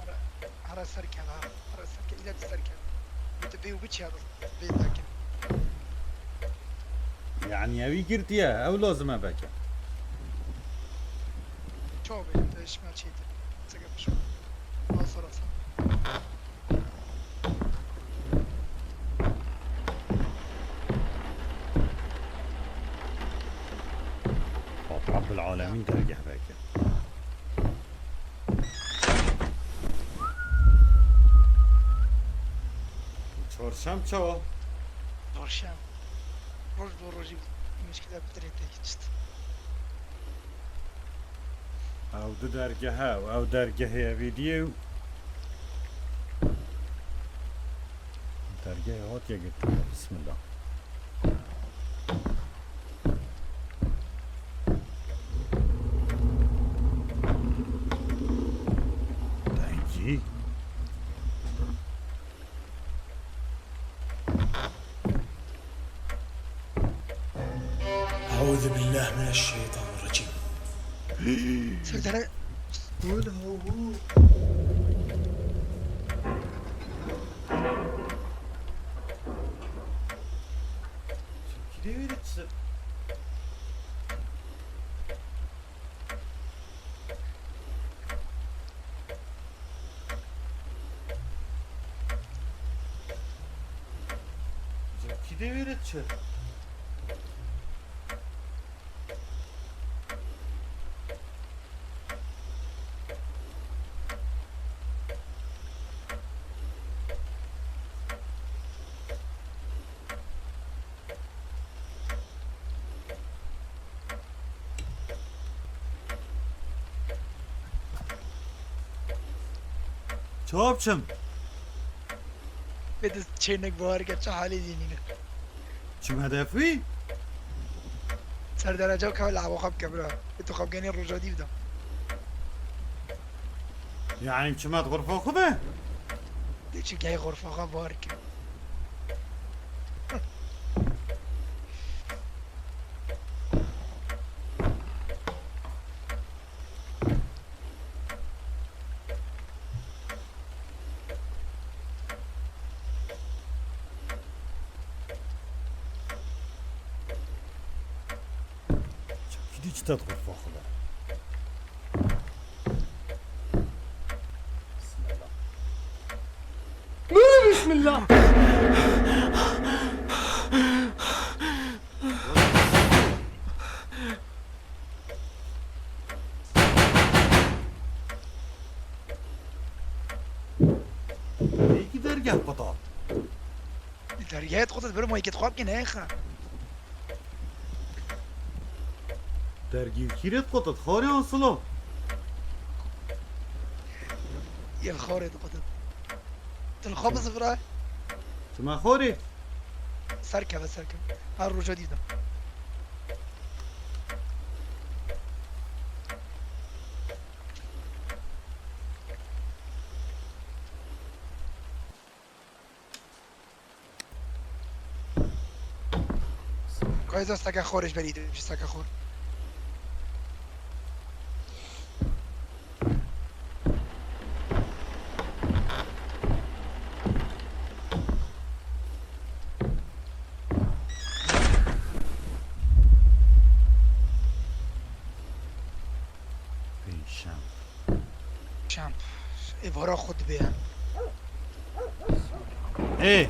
ara, ara ser keve, ara ser keve, île ser keve. Bi tu bê û biçe, bê veke. Yani ew î girtiye, ew lazim e veke. Çawa bê, tu şima çêtir. Seke pişo. Nasıl rasa? Xwe Rabbul Alemîn dergeh veke. Çarşem çawa? Çarşem. Roj bo rojî mişkile bitirê te gişt. Ew du dergeh e, ew dergehê evîdiyê û dergehê hatiye girtin. Bismillah. Dengî. Euzu billahi mineşşeytanirracim. Serdere. Kul huwu. Türkiye'de öyle çı- Zeki de öyle çı- Çawa biçim? Bê tu çênek bawer ke çi halê dînî ne. Çim hedef wî? Ser dereca ka lava xwe bike bira. Bê tu xwe bigenî roja dî bida. Yani çim het xurfa xwe be? Dê çi gey xurfa xwe bawer ke. Çekî dî çi te dixwe faxile. Bismillah. Bismillah. Êkî dergeh qota. Dergehê diqotit bir mayekê dixwab kê neyêxe. Dergî kîrê diqotit xarê an silo. Yê xarê diqotit. Til xwe bizivre. Çima xarê? Serkeve, serkeve. Her roja dî de. Kayza seke xorê ji berî dibî seke xor. Pênc şem. Şam. Êvara xwe dibe. Ê.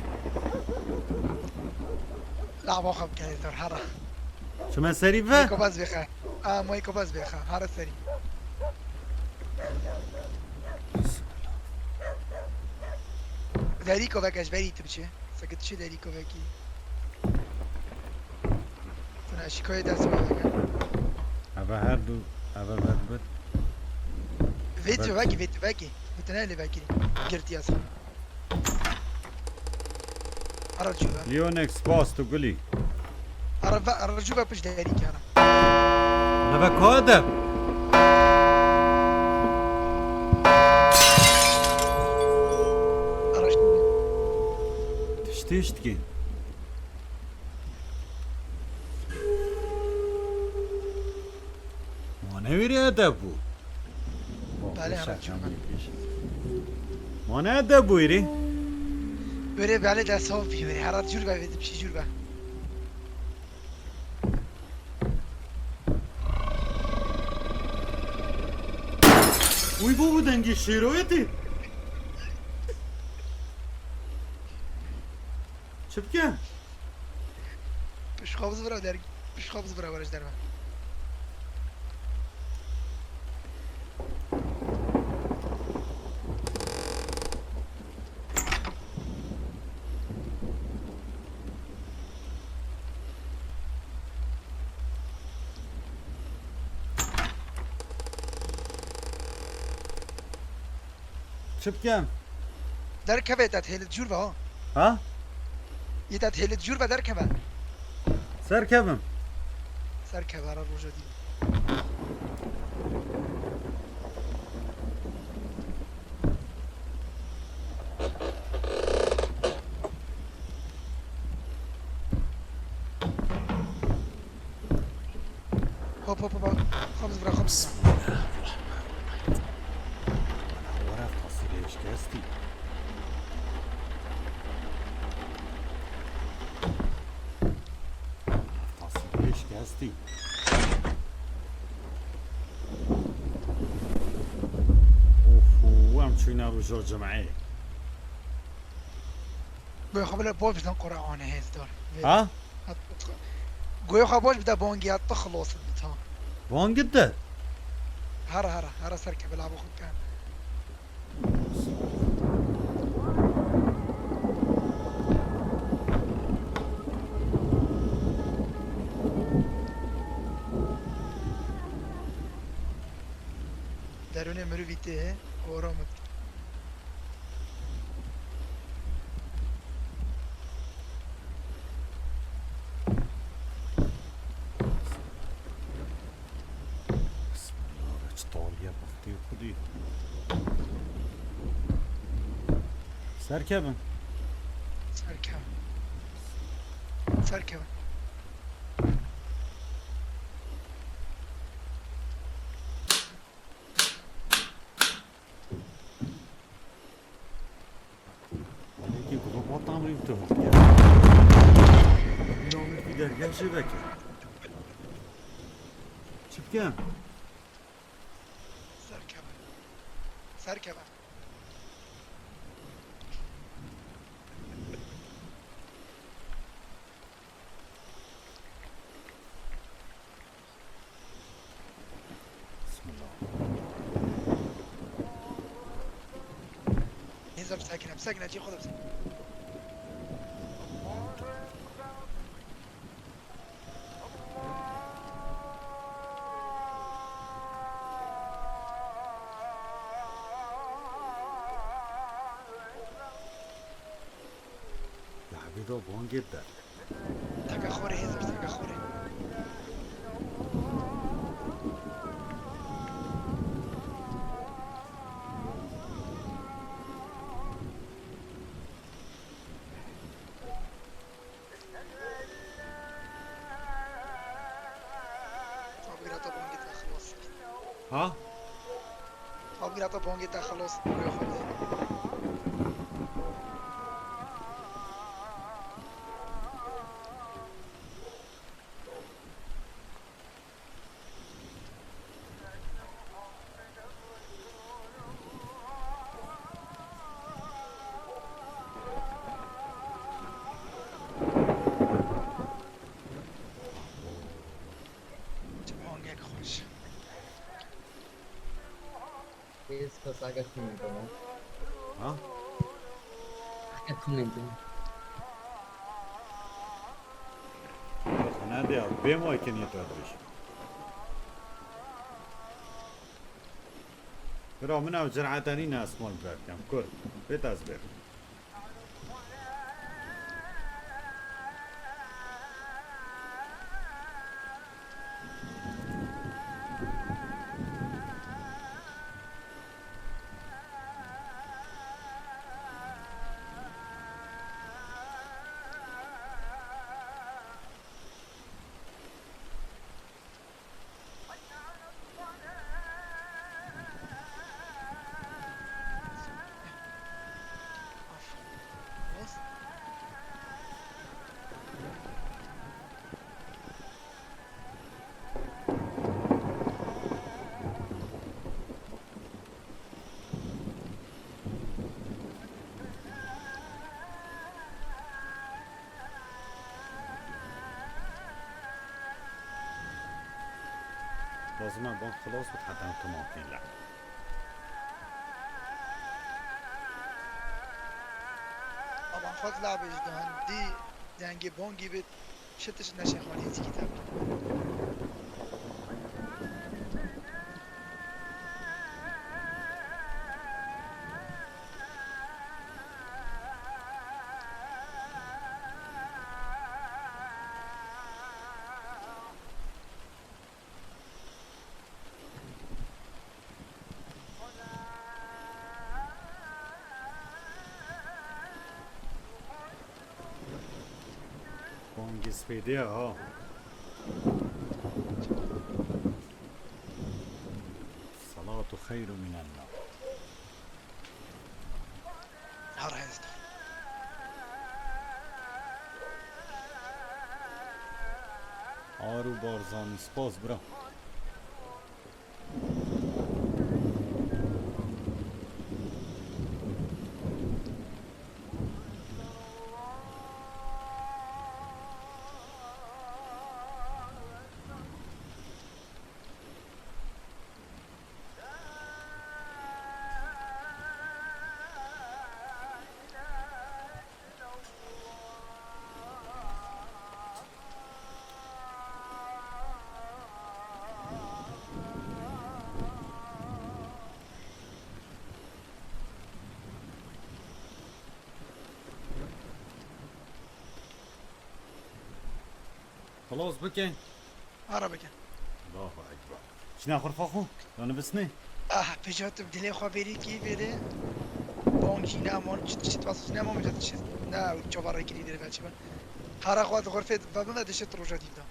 Lava xwe bike zor hera. Çime serî ve? Moyko baz bêxe. A, moyko baz bêxe. Hara serî. Derîko veke ji berî tu biçe. Seke tu çi derîko vekî. Tuna şikoyê dest xwe veke. Eve her du, eve ver bir. Vê tu vekî, vê tu vekî. Vê tu ne lê vekî. Girtiya sen. Ara cû ve. Leonex, spas tu gulî. Ara ve, ara cû ve pişt derî kena. Neve kade. Ara cû ve. Tiştî tiştkî. Ma ne wêrê edeb bû? Belê, hera çû. Ma ne edeb bû wêrê? Wêrê belê de saf bî wêrê. Hera cûr be, vê dibşî cûr be. Uy bû, bu dengê şêroyetê. Çi bike? Pişka biz vira der, pişka biz vira vira ji derve. Çi bikim? Derkeve, te hêlit jûr ve ha. Ha? Yê te hêlit jûr ve derkeve. Serkevim. Serkeve, ara roja dî. Hop, hop, hop, hop. Xebz bira, xebz bira. Wara fasulye şikestî. Fasulye şikestî. Of, em çûne roja cem'ê. Goya xwe bile baş bide Qur'anê hêzdar. Ha? Goya xwe baş bide bangî ya te xilas bit ha. Bangî de? Hera, hera, hera serkeve lava xwe bike. Derûnê mirovî tê, oram dike. Bismillah, çi taliye bextê xwedî. Serkevin. Serkevin. Serkevin. Belê ku robot tam rî tu hildiye. Navê vî dergeh jê veke. Çi bikim? Serkeve. Serkeve. Bismillah. Nêza, bisekine, bisekine, cî xwe de bisekine. Ya, bir de bangê der. Teke xorê hêzir, teke xorê. Abira te bangê te xilas. Ha? Abira te bangê te xilas. Rêya xwe dê. Çi bangek xweş. Êska sage xwînê doma. Ha? Sage xwînê doma. Xwe nediya, bê mayke niyet we dirêj. Bira min ew cirete nîne ez mal berkem. Kur. Bê te ez bêr. Lazim e bang xilas bit heta em temam kên le'b. Aman xwe dilabê ji dahindî dengê bangî bit. Şitiş neşe xanî zikî tevlî. Bangî spêdê ye ha. Salatu xeyru minen nar. Her hêz. Ar û Barzanî, spas bira. Xilas bikin. Ara bikin. Allahu Ekber. Çîna xurfa xwe, ya nivîsnê? Ah, pêca tu dilê xwe vêrî kî vêrê. Bom jî ne amon, çi, çi twas ne amon, çi, çi, ne, çava rêkirî dirê çi ben. Qara xwe di xurfê ve bime dişit roja dîv de.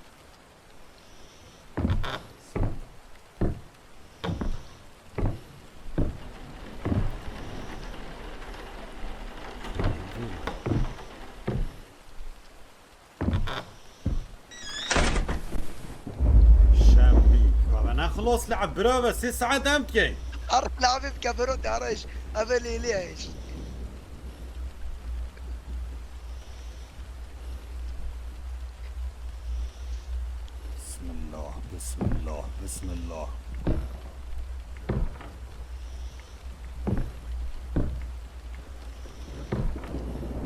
Şevbî. Baba, ne xilas le'b bira ve sê saet em dikeyn. Her le'bê bike biro te reş. Eve lêlê eş. Bismillah, bismillah, bismillah.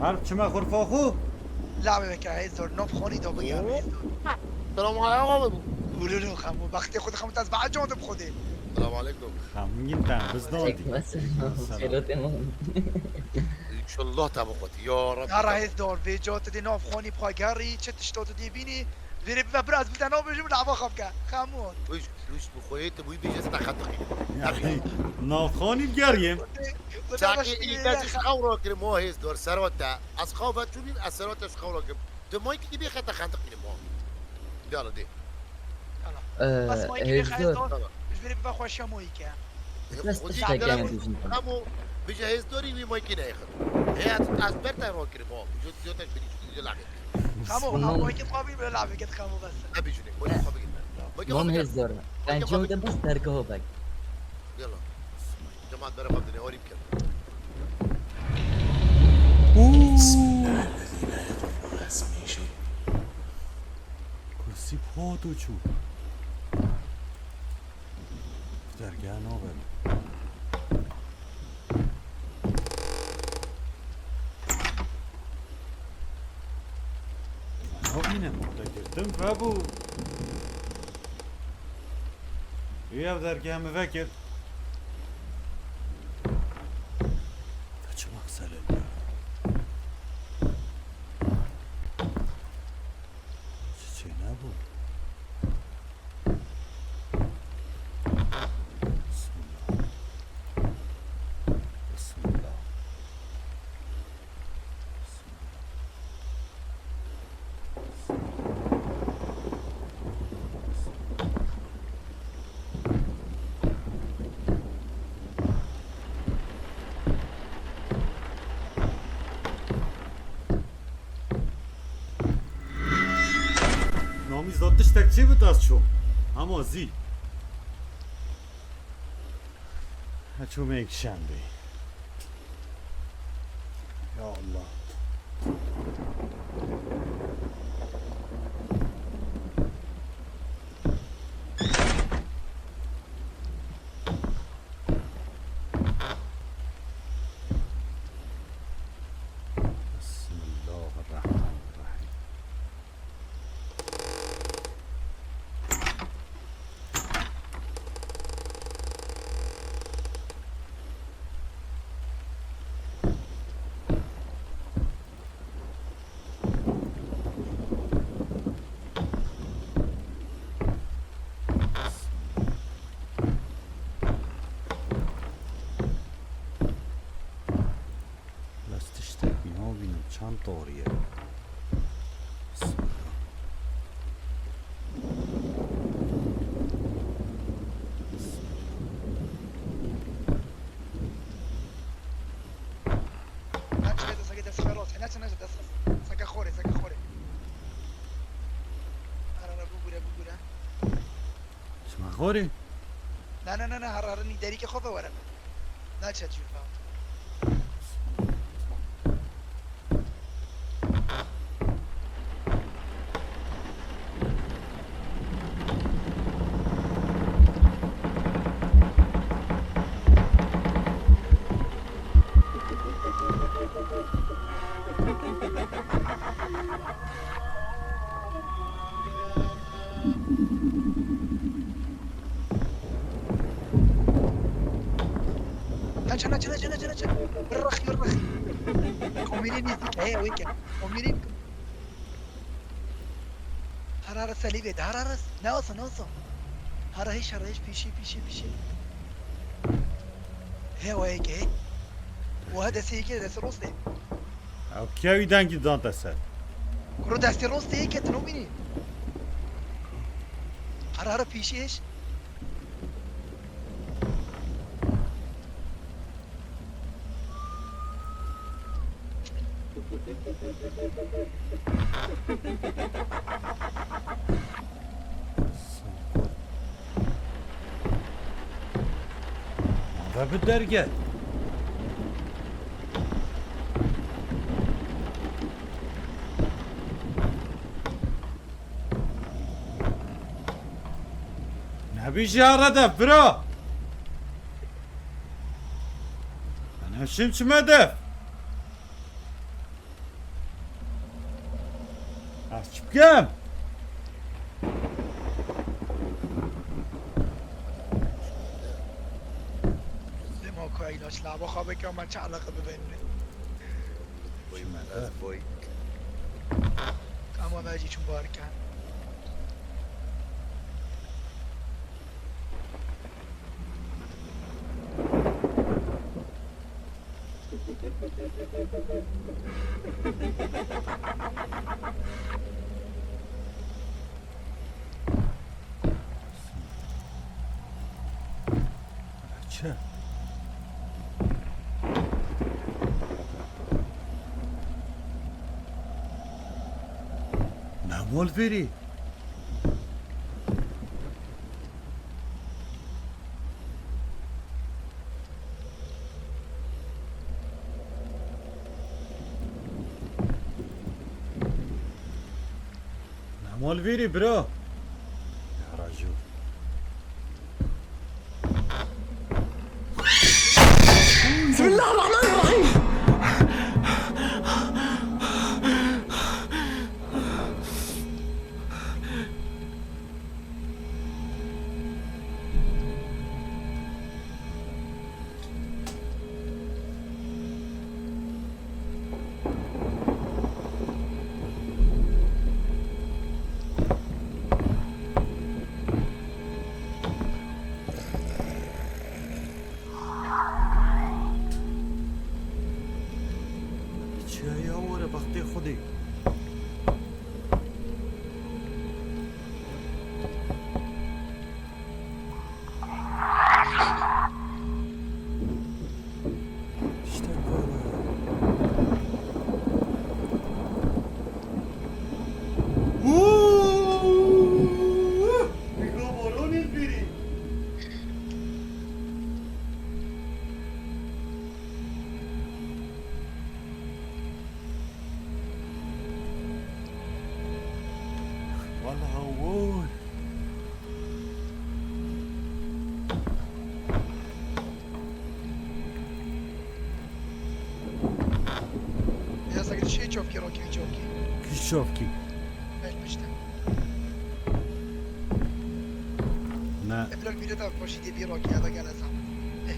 Her çime xurfa xu. Lawê weke hêz dor, nov xonî do bigere hêz dor. Selam aleykum. Ululu xemu, baxtê xu xemu tez ba'a con de xudê. Selam aleykum. Xemgîn ten, biz dondî. Aleyküm selam. Selam. Xêrê te min. Şullah te bixwetî, ya Rabbi. Nara hêzdar, vêca tu dê nav xanî bi xwe gerî, çi tişta tu dê bînî, vêrê bibe biraz bide nav bêjim, lava xwe bike. Xemû. Wî ji, wî ji bi xwe yê tu bûyî bêje ez te xendiqînim. Yanî, nav xanî bi geriyê. Çakê îlî te ji xew rakirim, o hêzdar, sera te. Ez xew ve çûbîm, ez sera te ji xew rakirim. Tu maykî bê xete xendiqînim, o. Yala dê. Yala. Ee, Bas maykî bê hêzdar. Xezdar, ji bêrê bibe xweşiya moyî ke. Bes Xwedî tiştek gelek hene dijî. Hemo bije hêzdarî wî maykî neyê xwe. Hê ez, ez ber te rakirim, o. Jot, jot ek bidî, jot ek bidî. Xemo, Tamam. ha, maykî xwe bî, bile lavê ket xemo bes. Ne bijînê, maykî xwe bigîn. Maykî xwe Mam bigîn. hêzdar. Maykî xwe Pencem bigîn. de bes dergeha bek. Yala. Cemaat bere xwe bidinê, harî bikin. Bismillahillezî la yedurru ma'esmî şey. Kursî bi xwe hat û çû. Dergeh nabe. Nabînim, te girtin vebû. Ev dergeh min vekir. Te çima qise lê diya? Çi çênebû? Bismillah. Bismillah. Namî zat tiştek çê bit ez çûm. Hema zî. Ha çûm êk şembê. Ya Allah. Bismillahirrahmanirrahim. Lez tiştek nabînim, çend tarî ye. Bismillah. Bismillah. Naçe de seke dest xelas, naçe, naçe dest xelas. Seke xorê, seke xorê. Ara, ara, bugure, bugure. Çima xorê? Na, na, na, na, har, har, nî derîke xwe ve were. Naçe cû, ha. Naçe, naçe, naçe, naçe, naçe. Mirrexî, mirrexî. Komîrê nêzîk e, wê ke. Komîrê. Hara, hara, selî vê de, hara, hara. Ne olsun, ne olsun. Hara, hiç, hara, hiç, pişi, pişi, pişi. He, o eke. O ha destê yekê, destê rostê. Ew kevî dengî dan te ser. Kuro destê rostê yekê, tu nobînî. Hara, hara, pişi, hiç. Ve bi derge. Nebî ji ara de, bira. Em şim çime de. Ez çi bikim? Dema ku ilaç lava xwe bike, me çi eleqe bibêne. Ez boy. Ama vecî çû barke. Çi? Nemol verî. Nemol verî, bro. Ya Raju. Bismillahirrahmanirrahim. Çi ya were bextê Xwedê. İşte böyle. Mikrofonu biri. Vallahi oy. Ya sa şey çofki, Rocky çofki. Kî çofkî? Belki işte. Ne? Epler biri de başı diye bir Rocky ya da gel zaman. Eh.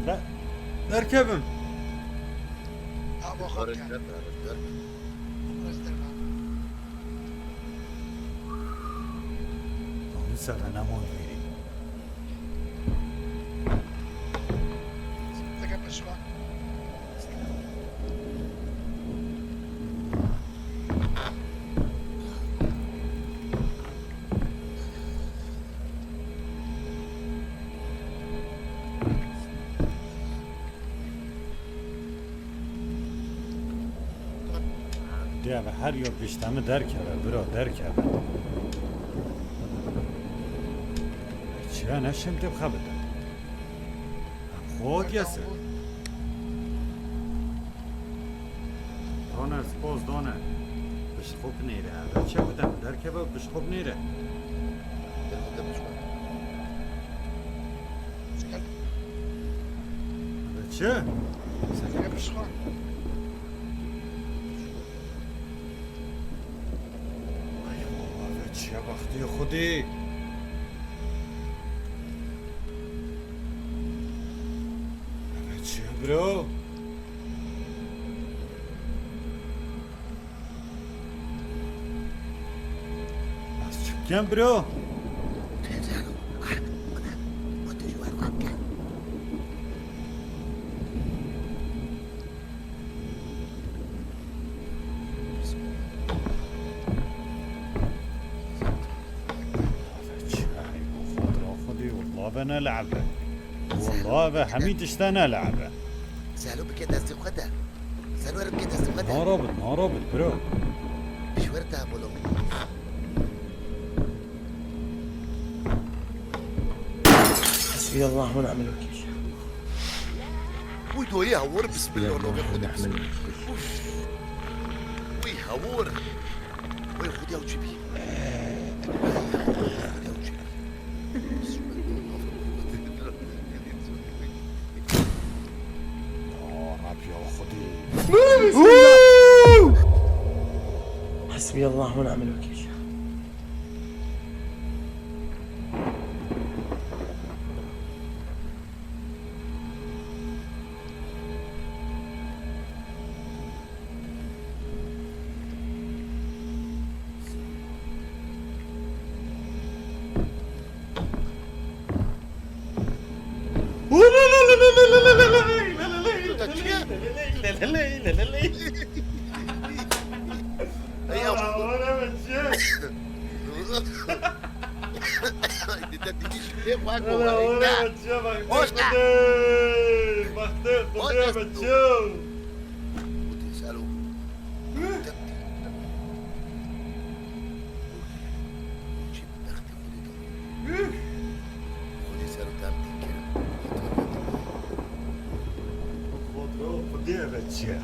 De-, derkevim. Abi, Hareket, hareket. Onu sana ne mol vereyim? Teke pişman. Dê ve her yo pişta min derkeve, biro, derkeve. Çiya neşim tê bixebite. Xwe diye se. Doner, spoz, doner. Pişt xwe binêre. Ev çi ku dem derkeve û pişt xwe binêre. Ev çi? Pişt xwe. Ay, ev çiye bextê Xwedê. Ev çiye bro? Ez çi bikim bro? Çi, ey, bu xwe dira xwe dê, wela ve ne lebe. Wela ve hemî tişte ne lebe. Zelo bike destê xwe de. Zelo bike destê xwe de. Narabit, narabit, bro. Pişwere te bolo. حسبي الله ونعم الوكيل. Wî doyê hewor, bismillah, navê Xwedê. Wî hewor. Wî Xwedê ew çi bî? Xwedê ew çi bî? Ya Rab, ya حسبي الله ونعم الوكيل. Xwedê ser û dem tî kirin. Xwedê eve çi ye?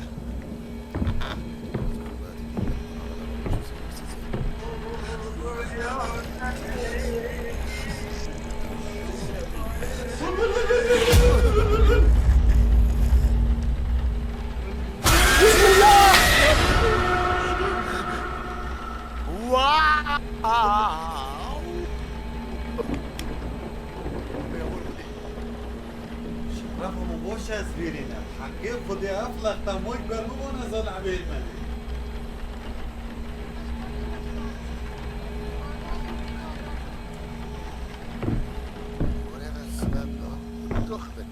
Wow! Şeref û boş ez vîrîne. Heqê Xwedê ev lexta moy ber bibûne zan ebêr me. Whatever, sebeb dox bin.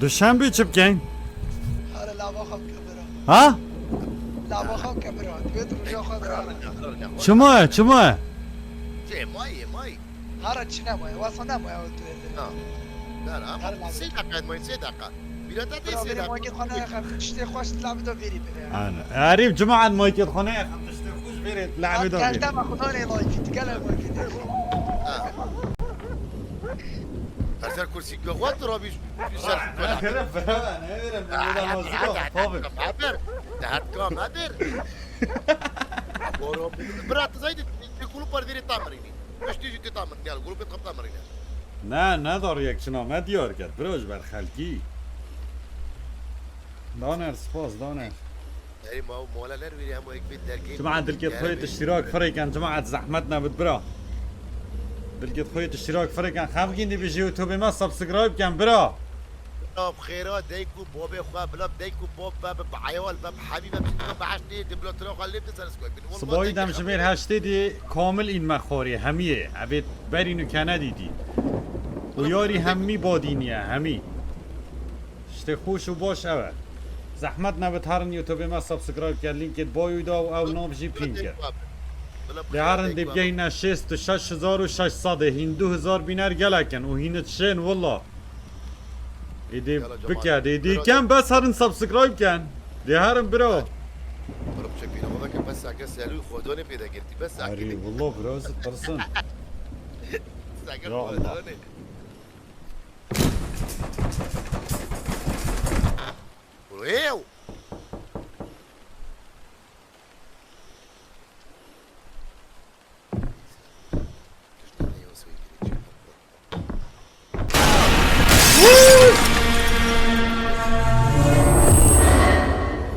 Duşembê çi bikeyn? Hare lava xwe bike bira. Ha? Lava xwe bike bira. Divê tu roja xwe bira. Çima ye? Çima ye? Çê, mayê, mayê. Hare çi nemaye? Wasa nemaye o tu êdî. Ha. Ber, ama Hare lava. Sê deqa, mayê, sê deqa. Bira te tê Bira sê verê deqa. Mayê xwe neyexem. Tiştê xweş lava da verî bire. Ana. Erî, cemaat mayê xwe neyexem. Tiştê xweş verê, lava da verî. Geltema xwe neyê layfî. Gele mayê. Ha. Her ser kursî ku xwe tu rabî ser xwe. Nehêrim, nehêrim, nehêrim, nehêrim, nehêrim, nehêrim, nehêrim, nehêrim, nehêrim. Bira, tu zayî de, tu kulu par vêrê tam rînî. Piştî jî tu tam rînî, gulûpê tam rînî. Ne, ne dar yek çina me diyar kir, bira ji ber xelkî. Daner, spas, daner. Ey, ma, mola ler wîrî hemû yek bê dergê. Cemaat dilkêt xwe yêt iştirak firêken, cemaat zehmet nebit bira. Dilkêt xwe yêt iştirak firêken, xemgîn dibî ji YouTube me subscribe ken bira. Bila bi xêra dayik û babê xwe, bila bi dayik û bab ve, bi eyal ve, bi hemî ve, bi behiştê, di bila tira xwe lê bide ser subscribe. Sibayî dem ji mêr heştê dî kamil înme xwarê, hemiyê. Evê berîn û kenedî dî. Û yarî hemî badîniye, hemî. Tiştê xweş û baş ew e. Zehmet nebit herin YouTubeê me subscribe ket, linkêt bayû da û ew nav jî pîn ket. Lê herin dê bigehîne şêst û şeş hezar û şeş sed ê, hîn du hezar bîner gelek in û hîn dişên willa. Êdî bike, êdî kem bes herin subscribe ken. Dê herin biro. Bro, çepîna xwe veke bes seke selû xwedonê pê de girtî, bes seke. Erî, willa biro, ez tirsin. Seke xwedonê. Ew!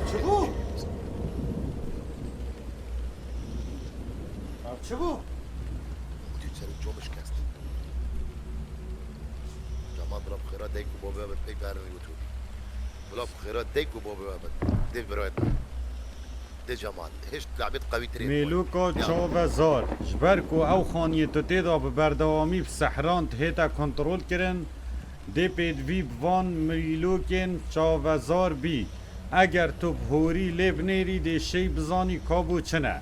Çi bû? Ev çi bû? Dî ser com şikest. Cemal, bila bi xêra dayik û babê we bin pêk herin YouTube. Bila bi xêra dayik û babê we bin. Dê birayet. Dê Cemal. Hêj labet qewîtirê. Mêluka çavezar. Ji ber ku ew xaniyê tu tê de bi berdewamî bi sehran dihête kontrol kirin, dê pêdivî bi van mêlûkên çavezar bî. Eger tu bi horî lê binêrî, dê şêy bizanî ka bû çi ne.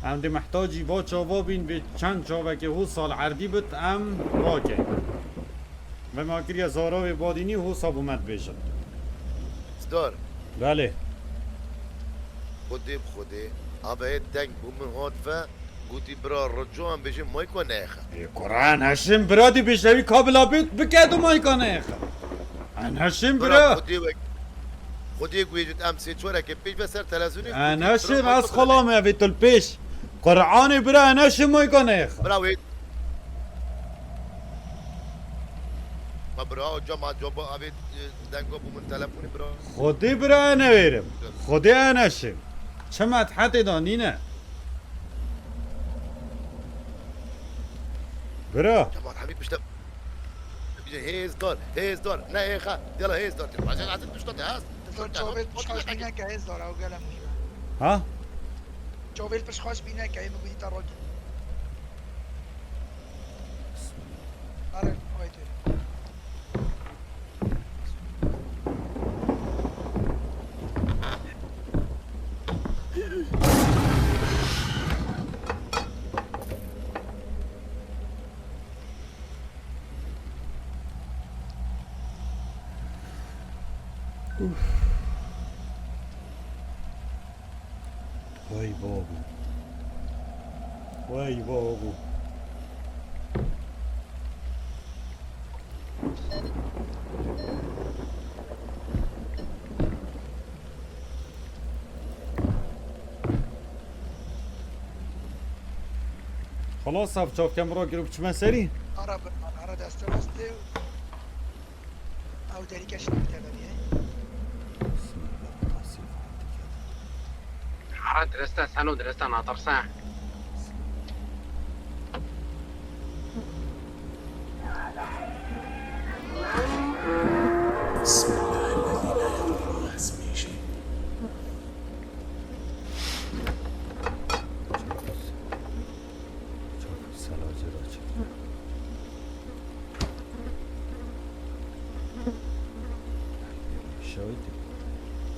Em dê mihtacî va çava bîn, vê çend çavekê hû sal erdî bit, em rakin. Ve me kiriye zara wê badînî hûsa bo me dibêjin. Star. Belê. Xwedê bi Xwedê, avayê deng bû min hat ve, gotî bira rico em bêjin mayka nexe. Ê kura, en heşim bira dibêje wî kabila bit, bike tu mayka nexe. En heşim bira. Bira Xwedê wek, Xwedê guêjit em sê çoreke pêş ve ser televizyonê En gotî heşim bira ez mayka xala nexe. Me vê tu li pêş. Qur'anê bira en heşim mayka nexe. Bira wê Ma bira, o cama cobo avê, e, dengo bû min telefonî bira. Xwedê bira newêrim. Xwedê neşim. Çima hetê da nîne? Bira. Cemal Hemî pişte. Bije hêzdar, hêzdar. Ne êxa. Dela hêzdar. Bacan azim pişta te hast. Zor çavê pişxaş bîne ke hêzdar, ew gele mujbe. Ha? Çavê pişxaş bîne ke, ê min gudî te rokî. Are, haydi. Vay babo. Vay babo. Xelas, ev çavke min ra girûp çime serî. Ara bir, ara deste rastê. Ew derî keşî bitevenî. Hara direste, seno direste, natirse. بسم الله الذي لا يضر مع اسمه شيء. Çavik selace ra çekir. Şahit.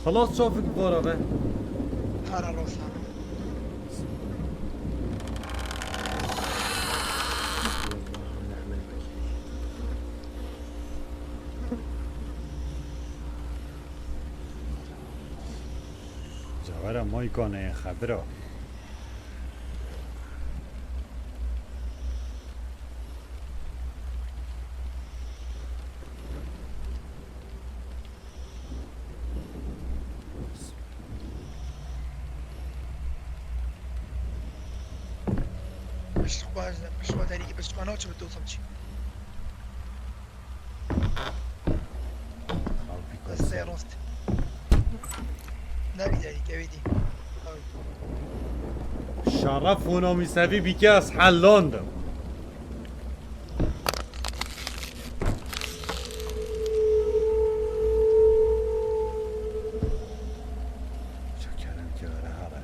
Xelas çavik vara be. Kara rosa. Cawera Moyko ne xebira. Pişt xwe, pişt xwe derî, pişt xwe naçe bi dosan çi. Destê rast. Nebî derî, kevê dî. Şeref û namî sevî bîke ez hellandim. Çakerem ke here here.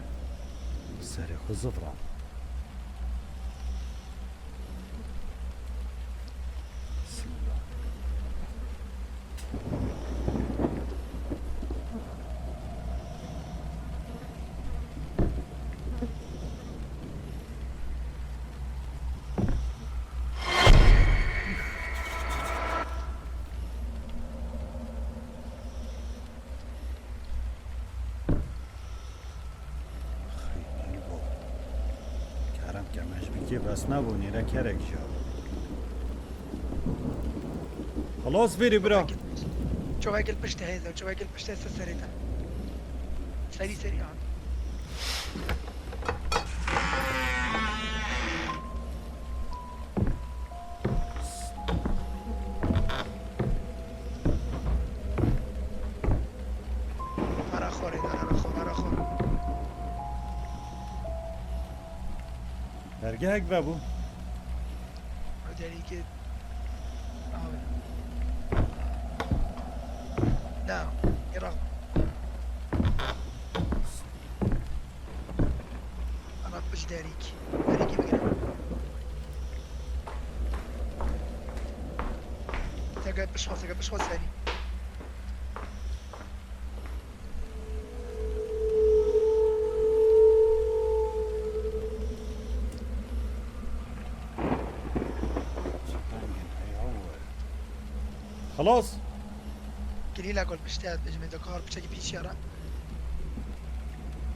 Serê xwe zivran. Kerem ke me ji bîkê bes nebû, nîre kerek jî hebû. Xelas vêrê bira. Çavekil pişt hêz e, çavekil pişt hêz e serê te. Serî serî an. Ara xorê de, ara xor, ara xor. Dergehek vebû. Derî ke. Abi. Na, Iraq. Ana piş derîk. Derîkî bigire. Teke pişwa, teke pişwa serî. Xelas. Kilîla gol piştî hat bêjim, ê dokar piçekî pîşî ara.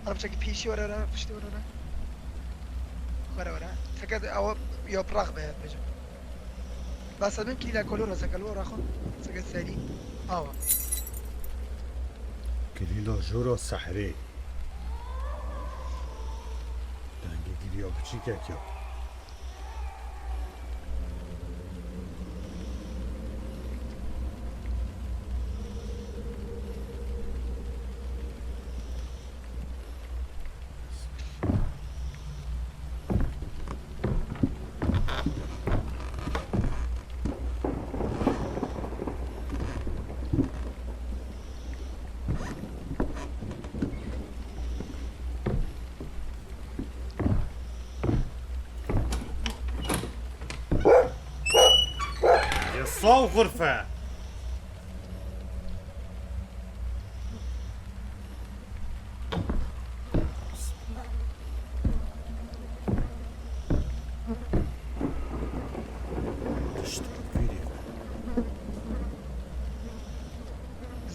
Ara piçekî pîşî were, were, piştî were, were. Were, were. Teke de awa yaprak be hat bêjim. Basa bin kilîla kolora sekel wara xwe. Seke serî. Awa. Kilîla jora sehrê. Dengê giriya biçîkek ya. Saw xurfe. Tişt vîrê.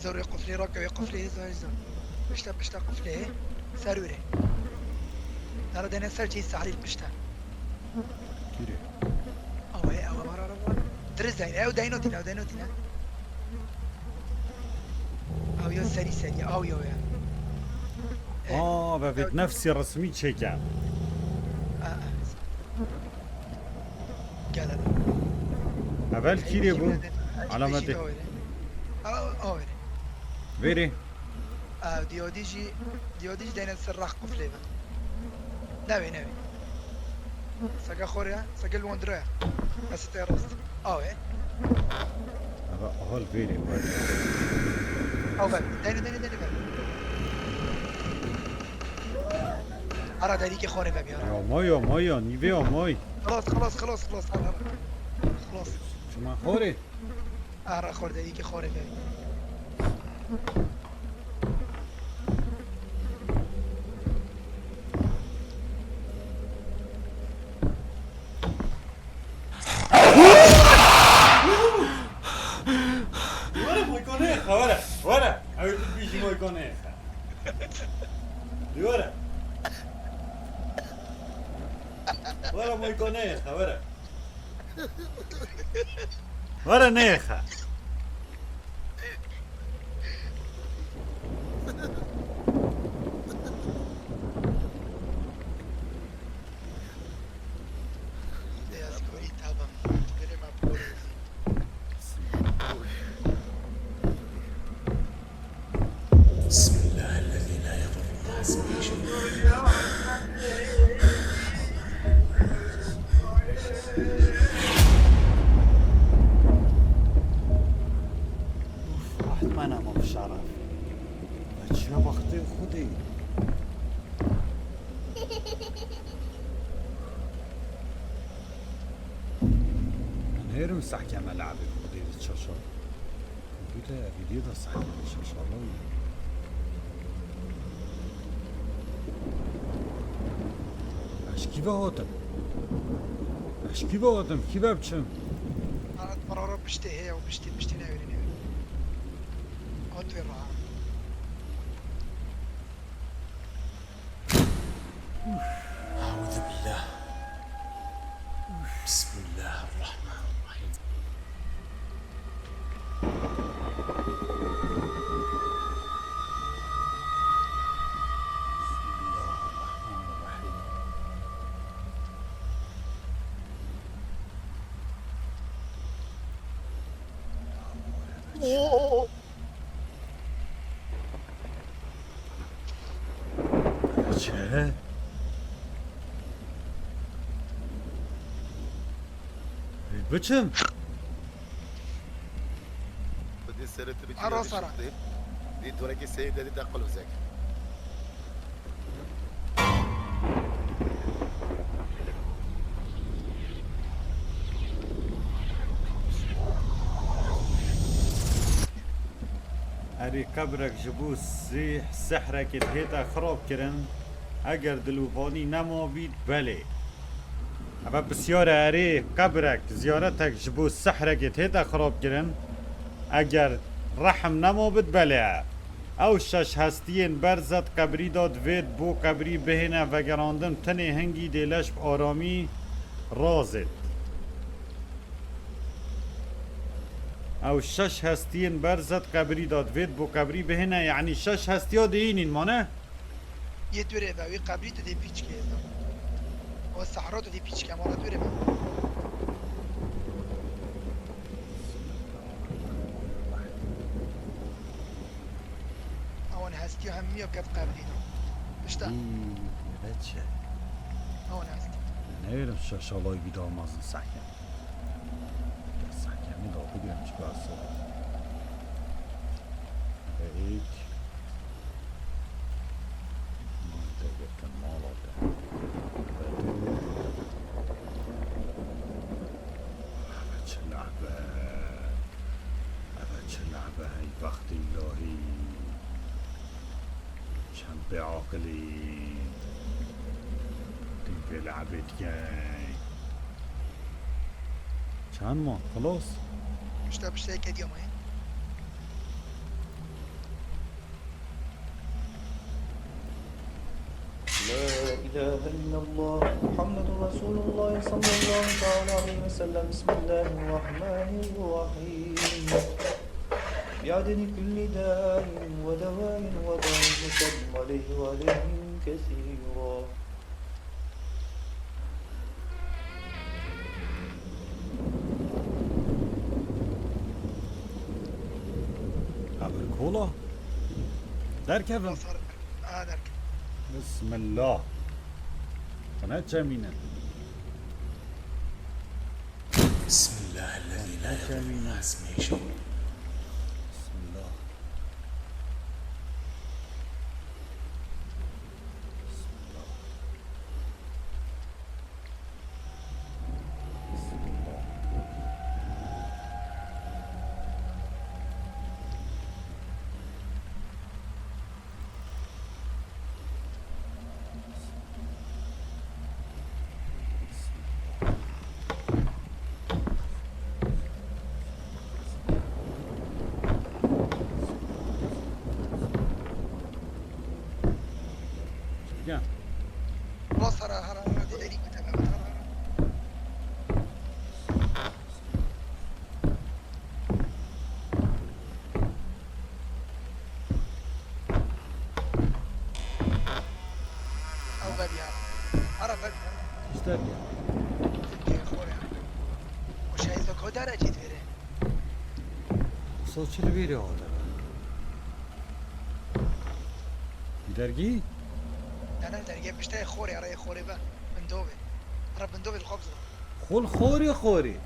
Zor wê quflê rake, wê quflê hêza hêza. Pişta, pişta quflê. Ser wire. Nara dene ser çê sahlî pişta. Kîrê. Ew ê, ew ê, var, var, var. Diriz deyne, ew deyno tîne, ew deyno tîne. Ew yo serî serî, ew yo ya. E, Aa, ve ew vêt nefsî resmî çêke. A, a. Gel hele. Evel kîrê bû? Elametê. Ew, ew ê. Vêrê. Ev diyodî jî, diyodî jî deyne ser rax quflê ve. Newê, newê. Seke xor e, seke li wan dire ye. Qesî te rast. Aw e. Ava ahal vêrê var. Aw ver. Deyne, deyne, deyne ver. Ara derîkê xorê ve biyara. Ya may ya may ya, nîvê ya may. Xelas, xelas, xelas, xelas. Ara, ara. Xelas. Çima xorê? Ara xor derîkê xorê ve. Were moykonê xe, were, were. Ew tu bîjî moykonê xe. Were. Were moykonê xe, were. Were nêxe. بسم الله الذي لا يضر مع اسمه شيء. Uf, rahat me nema şeref. Ve çiya baxtê Xwedê. Nêrim sehkeme labê Xwedê di çaşa. Kompûter vîdyo da sehkeme şaşalan. Ez kî ve hatim? Ez kî ve hatim? Kî ve biçim? Arat parara piştê heye û piştê, piştê newêrî newêrî. Hat wê raha. أعوذ بالله. بسم الله الرحمن الرحيم. بسم الله الرحمن الرحيم. Çi? Biçim? Ara sara. Dî turekî seyî dedî te qulfzek. Erê, qebrek ji bo sih-, sihrekê dihête xirabkirin, eger dilovanî nemabît, belê. Eve pisyar e, erê, qebrek, ziyaretek ji bo sihrekê dihête xirabkirin, eger rehm nemabit, belê. Ew şeş hestiyên berze di qebrî de divêt bo qebrî bihêne vegerandin, tenê hingî dê leş bi aramî razêt. Ew şeş hestiyên berze di qebrî de divêt bo qebrî bihêne, yanî şeş hestiya dê înîn mane? Yê dûrê ve, wî qebrî tu dê pîçkê êza. O sehra tu dê pîçke, mala dûrê ve. Ewan hestiya hemiya ket qebrî de. Pişta. Hî, evet çi? Ewan hestiya. Newêrim şaşalayî bî damazin sehkem. Sehkemî da bigrim çi bas. Ve hiç. Mante getir mala te. Ve çi lehbe. Bêaqilî. Tîm pê le'bê dikey. Çend ma? Xilas? Pişta pişta yek hediya maye. لا إله إلا الله محمد رسول الله صلى الله تعالى عليه وسلم. بسم الله الرحمن الرحيم. بعدد كل داء ودواء وداء وسلم عليه وعليهم كثيرا. Ev kola. Derkevin. Basar. Aha, derkevin. Bismillah. Xwe ne çemîne. بسم الله الذي لا يضر مع اسمه شيء. بسم الله. Gel. Bas hara, hara, hara, hara. Ew vebîya. Hara vebîya. Îşte diye. Vebîya xwe ya. O şahîzek o derecî divêre. Soçil vîrê o. Dergî? Ne, ne, dergî piştê xorê, arayê xorê be. Bindovê. Ara bindovê li xwe bizin. Xul xorî xorî.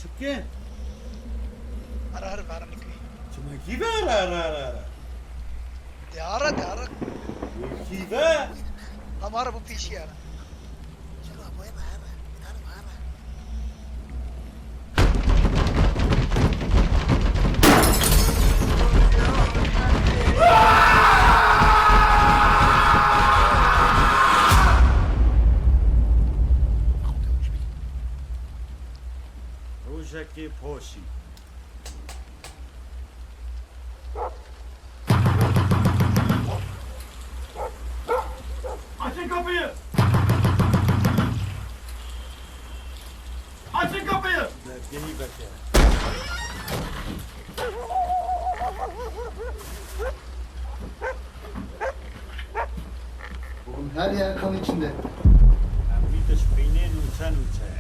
Çikin? Ara her ver nikî. Çima kî ver ara ara ara? De ara de ara. Kî ver? Ama ara bu pêşî ara. Rojekê paşî. Açın kapıyı! Açın kapıyı! Dergehî veke. Oğlum, her yer kan içinde. Em wî dişpînê nûçe nûçe ye.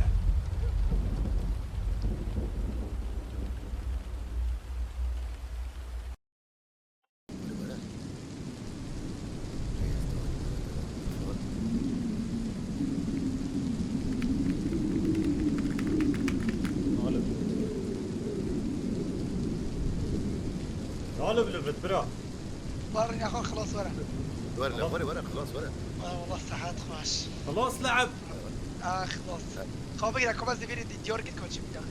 Galib li vit bira. Barîna xwe xilas were. Were, were, were, xilas were. Aa, wallah, sehet xweş. Xilas li eb. Aa, xilas. Xwe bigire, ku ez li vîrî diyar git kaçî bîra.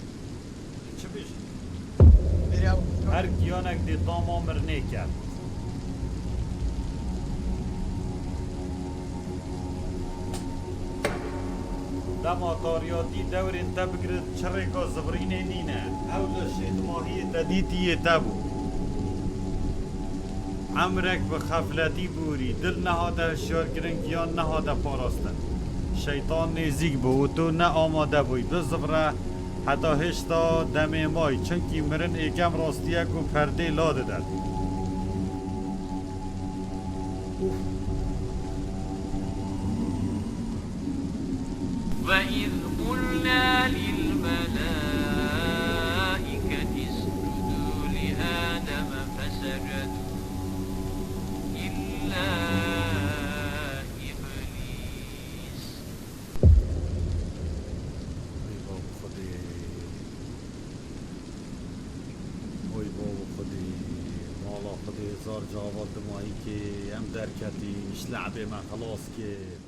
Çi bijî? Her giyanek dê tama mirinê kerd. Dema tariyatî dewrên te bigire, çi rêka zivirînê nîne. Ew leşê di mahiyê te dîtî yê te bû. Emrek bi xefletî bûrî, dil nehate hişyarkirin, giyan nehate parastin. Şeytan nêzîk bû û tu ne amade bûyî bizivre heta hêşta demê may, çimkî mirin êkem rastiyek û perdê la dide. وإذ قلنا للملائكة اسجدوا لآدم فسجدوا إلا إبليس. Ey babo Xwedê. Oy babo Xwedê. Mala Xwedê hezar cava dimahîkê em derketîn, ji le'bê me xelas kir.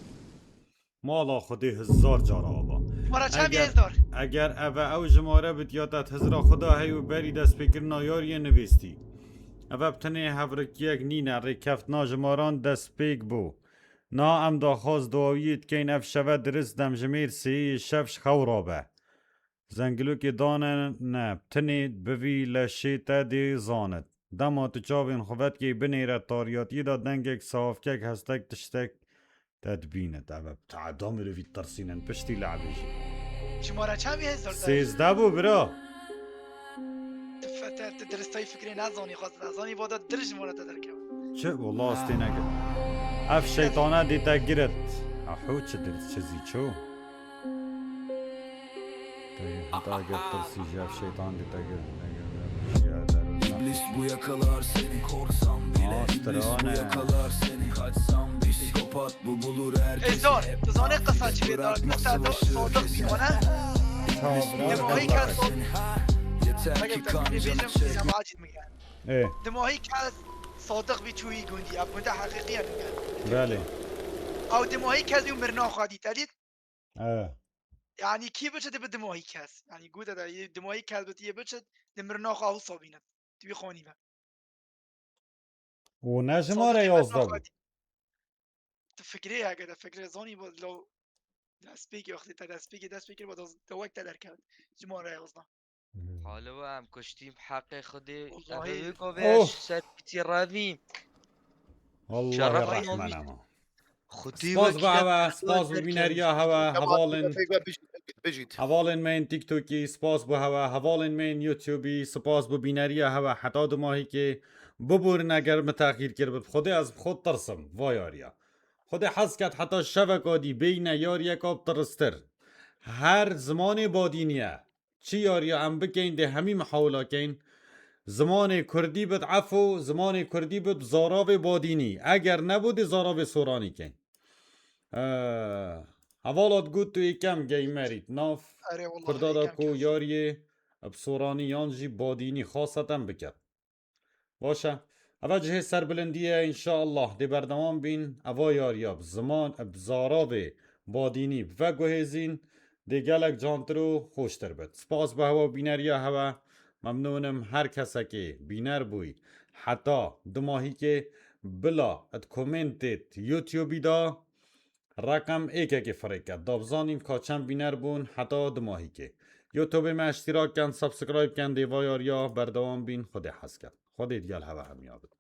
Mala Xwedê hezar cara ava. Mara çaviye Eger, hezar. Eger eve ew jimare bidiyata hizra Xweda hey û berî destpêkirina yariyê nivîstî. Eve bi tenê hevrikiyek nîne, rêkeftina jimaran destpêk bû. Na em daxwaz duawiyê dikeyn ev şeve dirist demjimêr sêyê şev ji xew rabe. Zengilokê dane ne, bi tenê bivî leşê te dê zanit. Dema tu çavên xwe vetkey binêre tariyatiyê de dengek safkek hestek tiştek te dibînit. Eve bi te'da mirovî tirsînin piştî le'bê jî. Jimara çavî hezar te? Sêzdeh bû bira. Tu fe-, te, tu diristayî fikrê nezanî, xwest nezanî, vada dir jimara te derkeve. Çi? Wallah ez tê negirim. Ev şeytane dê te giret. Ahu çi dir çi zî ço? Te heta eger tirsî ji ev şeytan dê te giret. Eger, eger, eger, eger, İblis bu yakalar seni, korksan bile. Aa, İblis bu strane. Yakalar seni, kaçsan bile. Psikopat bu bulur herkesi. Hezar, hep tu zanî yalnız qisa çi bê, bırakma qisa da savaşı sorduk bir kesine. Ona. Tamam, Dimahî kes. Yeter ki kancan çek. Ê. Dimahî kes sadiq bî çûyî gundî. Ev gundî heqîqî ye. Belê. Ew dimahî kes û mirina xwe dît. Te dît? Ê. Yani kî biçe dibe dimahî kes. Yani gute de dimahî kes bi tiyê biçe di mirina xwe ew sabîne. Tu wî xanî be. Û ne jimare yazdeh bû. Tu fikrê heke de fikrê zanî bu lo destpêkê wextê te destpêkê dest pê kir, bu da wek te derkevin. Jimare yazdeh. Xaliwa em kuştî bi heqê Xwedê. Wallahî. Eve wê gavê Oh. Ji ser pitî revî. Wallahî Şeref rehmen navî. Ama. Xwedî Spas wekî bo hewe, spas bo bîneriya hewe, hevalên, Feyga bijît, bijît. Hevalên me yên TikTokî, spas bo hewe, hevalên me yên YouTubeî, spas bo bîneriya hewe, heta dimahîkê biborin eger min texîr kiribin. Xwedê ez bi xwe tirsim, va yariya. Xwedê hez ket heta şeveka dî bêyne yariyeka bi tiristir. Her zimanê badînî ye. Çi yariya em bikeyn dê hemî mihawila keyn. Zimanê kurdî bit efo, zimanê kurdî bit bi zaravê badînî. Eger nebû dê zaravê soranî keyn. Ee, hevala digot tu êkem gamerî di nav Erê, wallahî kurda da êkem ku kes. Yariyê bi soranî yan jî badînî xaseten biket. Baş e. Eva cihê serbilindî ye, înşallah dê berdewam bîn. Eva yariya bi ziman, bi zaravê badînî veguhêzîn, dê gelek cantir û xweştir bit. Spas bo hewe û bîneriya hewe. Memnûn im her kesekê bîner bûy. Heta dimahîkê bila di komentê di YouTubeî de reqem êkekê firê ke. Da bizanîn ka çend bîner bûn heta dimahîkê. YouTubeê me îştîrak ken, subscribe ken, dê va yariya berdewam bîn. Xwedê hez ket. Xwedê digel hewe hemiya bit.